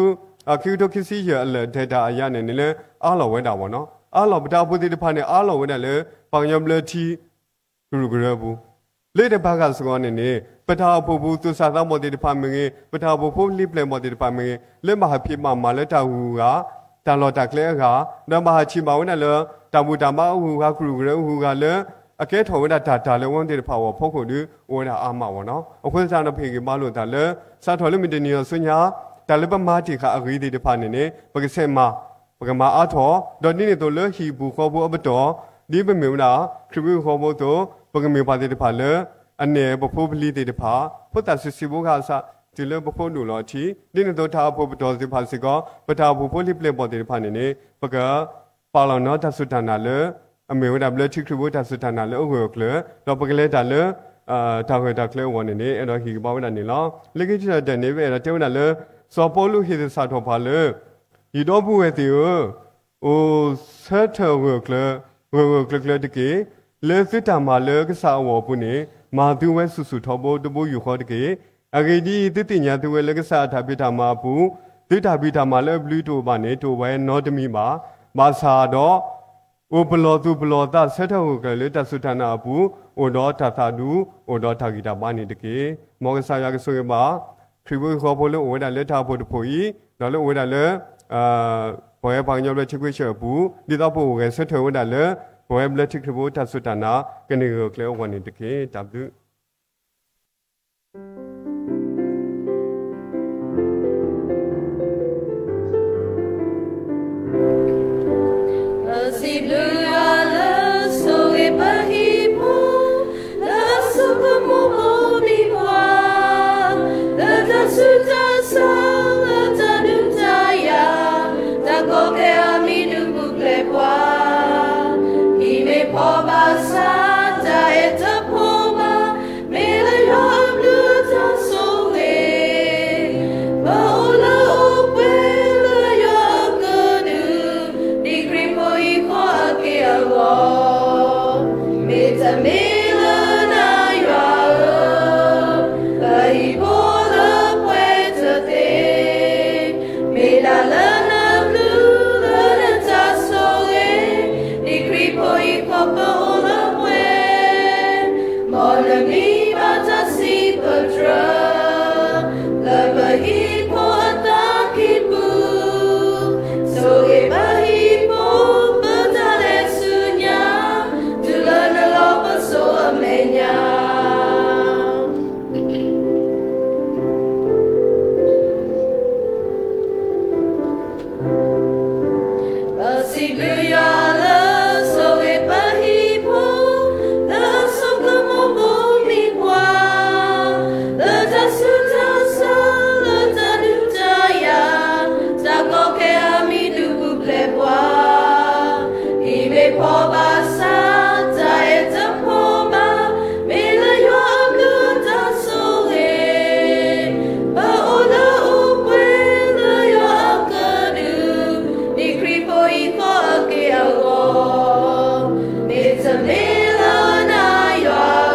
ခံကထိခံဆံယဲၢ်အလၢာ်ထဲတၢ်အယါန့ၣ်န့ၣ်လၢအါလီၤဝဲဒၣ်မ့ၢ်နီၤ, အါလီၤ ပတၢ်အိၣ်ဖှိၣ်သ့ၣ်တဖၣ်န့ၣ် အါလီၤဝဲဒၣ်လၢ ပှၤကညီဘျၢထံ ကရူၢ်ကရၢပူၤ, လၢတဘၣ်ဃးစ့ၢ်ကီးန့ၣ်န့ၣ် ပတၢ်အိၣ်ဖှိၣ်ပူၤသူၣ်စၢ်သးဘီၣ်သ့ၣ်တဖၣ်မ့ၢ်ဂ့ၤ, ပတၢ်အိၣ်ဖှိၣ်ဖိလံၤပျဲၢ်ဘီၣ်သ့ၣ်တဖၣ်မ့ၢ်ဂ့ၤ, လၢဘၣ်ဟးဖံးဘၣ်မၤလၢတၢ်ဂုၤဂၤ, တၢ်လီၢ်တၢ်ကျဲအဂၤ, ဒီးဘၣ်ဟးထံၣ်ဘၣ်ဝဲဒၣ်လၢ တၢ်ဘူၣ်တၢ်ဘါအဂုၤအဂၤ ကရူၢ်ကရၢအဂုၤအဂၤလၢ အကဲထီၣ်ဝဲဒၣ်တၢ်တၢ်လၢအဝဲသ့ၣ်တဖၣ်အဂီၢ်ဖီခိၣ်ဒီး အိၣ်ဝဲဒၣ်အါမးဝဲနီၤ. အဃိသတးဒီး ပဟ့ၣ်ဂံၢ်ဘါလိာ်သးလၢ စးထီၣ်လၢမုၢ်တနံၤအီၤဆူညါ တၢ်လၢပမၤတ့ၢ်ဃာ်အဂ့ၤသ့ၣ်တဖၣ်န့ၣ်န့ၣ် ပကဆဲးမၤ ပကမၤအါထီၣ်, ဒီးဒ်န့ၣ်အသိးလၢဟံၣ်ပူၤဃီပူၤအပတီၢ်, ဒ်ပမ့ၢ်ဝဲဒၣ် ခရံာ်ဖိဟံၣ်ဃီဖိအသိး, ပကမ့ၢ်ပှၤသ့ၣ်တဖၣ်လၢ အနဲၣ်ပဖိပလံၤသ့ၣ်တဖၣ်, ဖိသၣ်ဆံးဆံးဖိဂၤအသး, တုၤလၢပဖိဒိၣ်လီၤအထံ, ဒ်န့ၣ်အသိးတၢ်အိၣ်ဖှိၣ်ပတီၢ်သ့ၣ်တဖၣ်စ့ၢ်ကီး, ပတၢ်အိၣ်ဖှိၣ်ဖိလံၤပျဲၢ်ဘီၣ်သ့ၣ်တဖၣ်န့ၣ်န့ၣ် ပက ပာ်လီၤနီတၢ်စူၢ်တၢ်နာ်လၢ အမ့ၢ်ဝဲဒၣ်ဘျၢထံခရံာ်ဖိတၢ်စူၢ်တၢ်နာ်လၢအဂၢၢ်အကျၢၤ, ဒီးပကလဲၤတၢ်လၢ တၢ်ဂၢၢ်တၢ်ကျၢၤအဂီၢ်န့ၣ်န့ၣ် အဲၣ်ဒိးဟ့ၣ်ဂံၢ်ဘါဝဲဒၣ်န့ၣ်လီၤ. လၢခံတတီၢ်တၢ်န့ၣ် ပအဲၣ်ဒိးတဲဝဲဒၣ်လၢ စီၤပီလူးဟ့ၣ်သဆၣ်ထီၣ်ပှၤလၢ ယဒီပုၢ်ဝဲၢ်သ့ၣ်ဧၢ, အိၣ်ဆၢထၢၣ်ဂၢၢ်ကျၢၤ, ဂၢၢ်ဂၢၢ်ကျၢၤကျၢၤတက့ၢ်. လၢသုတၢ်မၤလၢကစၢ်အဂီၢ်အပူၤန့ၣ် မၤသုဝဲဆူၣ်ဆူၣ်ထီဘိတဘိယူၢ်ဃီတက့ၢ်. အဂ့ၢ်ဒ်အံၤ, သုသ့ၣ်ညါသုဝဲလၢကစၢ်အတၢ်ဖံးတၢ်မၤအပူၤ, သုတၢ်ဖံးတၢ်မၤလၢအဘျုးတအိၣ်ဘၣ်န့ၣ် တအိၣ်ဝဲနီတမံၤဘၣ်. ဘၣ်ဆၣ်ဒီး အိၣ်ပလီၢ်သူၣ်ပလီၢ်သးဆၢထၢၣ်ဂၢၢ်ကျၢၤလၢတၢ်စူၢ်တၢ်နာ်အပူၤ, အိၣ်ဒီးတၢ်သးဒူ, အိၣ်ဒီးတၢ်ဂံၢ်တၢ်ဘါန့ၣ်တက့ၢ်. မ်ကစၢ်ယွၤကဆိၣ်ဂ့ၤဘၣ် ခရံာ်ဖိဟံၣ်ဃီဖိလၢအိၣ်ဝဲဒၣ်လၢတၢ်အိၣ်ဖှိၣ်တဖှိၣ်အံၤ, ဒီးလၢအိၣ်ဝဲဒၣ်လၢ ပဝဲပှၤကညီဘျၢထံခဝ့ၡၢၣ်အပူၤ, ဒ်သိးပအိၣ်ဂဲၤဆၢထၢၣ်ဝဲဒၣ်လၢ ပဝဲဘျၢထံခရံာ်ဖိတၢ်စူၢ်တၢ်နာ် ကန့ၢ်ဂၢၢ်ကျၢၤအဂီၢ်န့ၣ်တက့ၢ်. တၢ်ဘျုး ပစံးဘျုးယွၤလၢဆိၣ်ဂ့ၤပဟံၣ်ဖိ, လၢအစိကမီၤဘိမံၤပှၤ, လၢတၢ်ဆူးတၢ်ဆါ လၢတၢ်ဒုးတၢ်ယၤ, တၢ်ကီကဲအမံၤဒုးပူၤဖျဲးပှၤ, ဟံၣ်မ့ၢ်ဖှီၣ်ဘၣ်ဆၣ် တၢ်အဲၣ်တဖှီၣ်ဘၣ်, မ့ၢ်လၢယွၤအဘျုးတၢ်ဆိၣ်ဂ့ၤ, ပအိၣ်လၢအိၣ်ပှဲၤလၢယွၤအကဒု, ဒ်ခရံာ်ဖိဟံၣ်ဃီအက့ၢ်အဂီၢ်, မ့တမ့ၢ်လၢနၤယွၤဧၢ, ပဟံၣ်ဖိလၢပှဲၤတသ့, မ့ၢ်ဒၣ်လၢနဘျုးလၢနတၢ်ဆိၣ်ဂ့ၤ, ဒ်ခရံာ်ဖိဟံၣ်ဃီပအိၣ်လၢပှဲၤ မ်နမံဘၣ်တၢ်စံးပတြၢၤ, လၢပဟံၣ်ဖိအသးကံၢ်ပူၤ, ဆိၣ်ဂ့ၤပဟံၣ်ဖိ ပတၢ်လဲၤဆူညါ, တုၤလၢနလီၢ်ပစိာ်အမဲာ်ညါ. ပစံးဘျုးယွၤလၢဆိၣ်ဂ့ၤပဟံၣ်ဖိ, လၢအစိကမီၤဘိမံၤပှၤ, လၢတၢ်ဆူးတၢ်ဆါ လၢတၢ်ဒုးတၢ်ယၤ, တၢ်ကီကဲအမံၤဒုးပူၤဖျဲးပှၤ, ဟံၣ်မ့ၢ်ဖှီၣ်ဘၣ်ဆၣ် တၢ်အဲၣ်တဖှီၣ်ဘၣ်, မ့ၢ်လၢယွၤအဘျုးတၢ်ဆိၣ်ဂ့ၤ, ပအိၣ်လၢအိၣ်ပှဲၤလၢယွၤအကဒု, ဒ်ခရံာ်ဖိဟံၣ်ဃီအက့ၢ်အဂီၢ်, မ့တမ့ၢ်လၢနၤယွၤဧ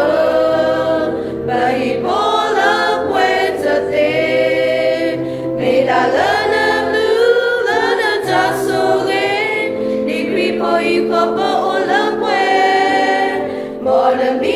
ၢ, ပဟံၣ်ဖိလၢပှဲၤတသ့, မ့ၢ်ဒၣ်လၢနဘျုးလၢနတၢ်ဆိၣ်ဂ့ၤ, ဒ်ခရံာ်ဖိဟံၣ်ဃီပအိၣ်လၢပှဲၤ, မ်နမံ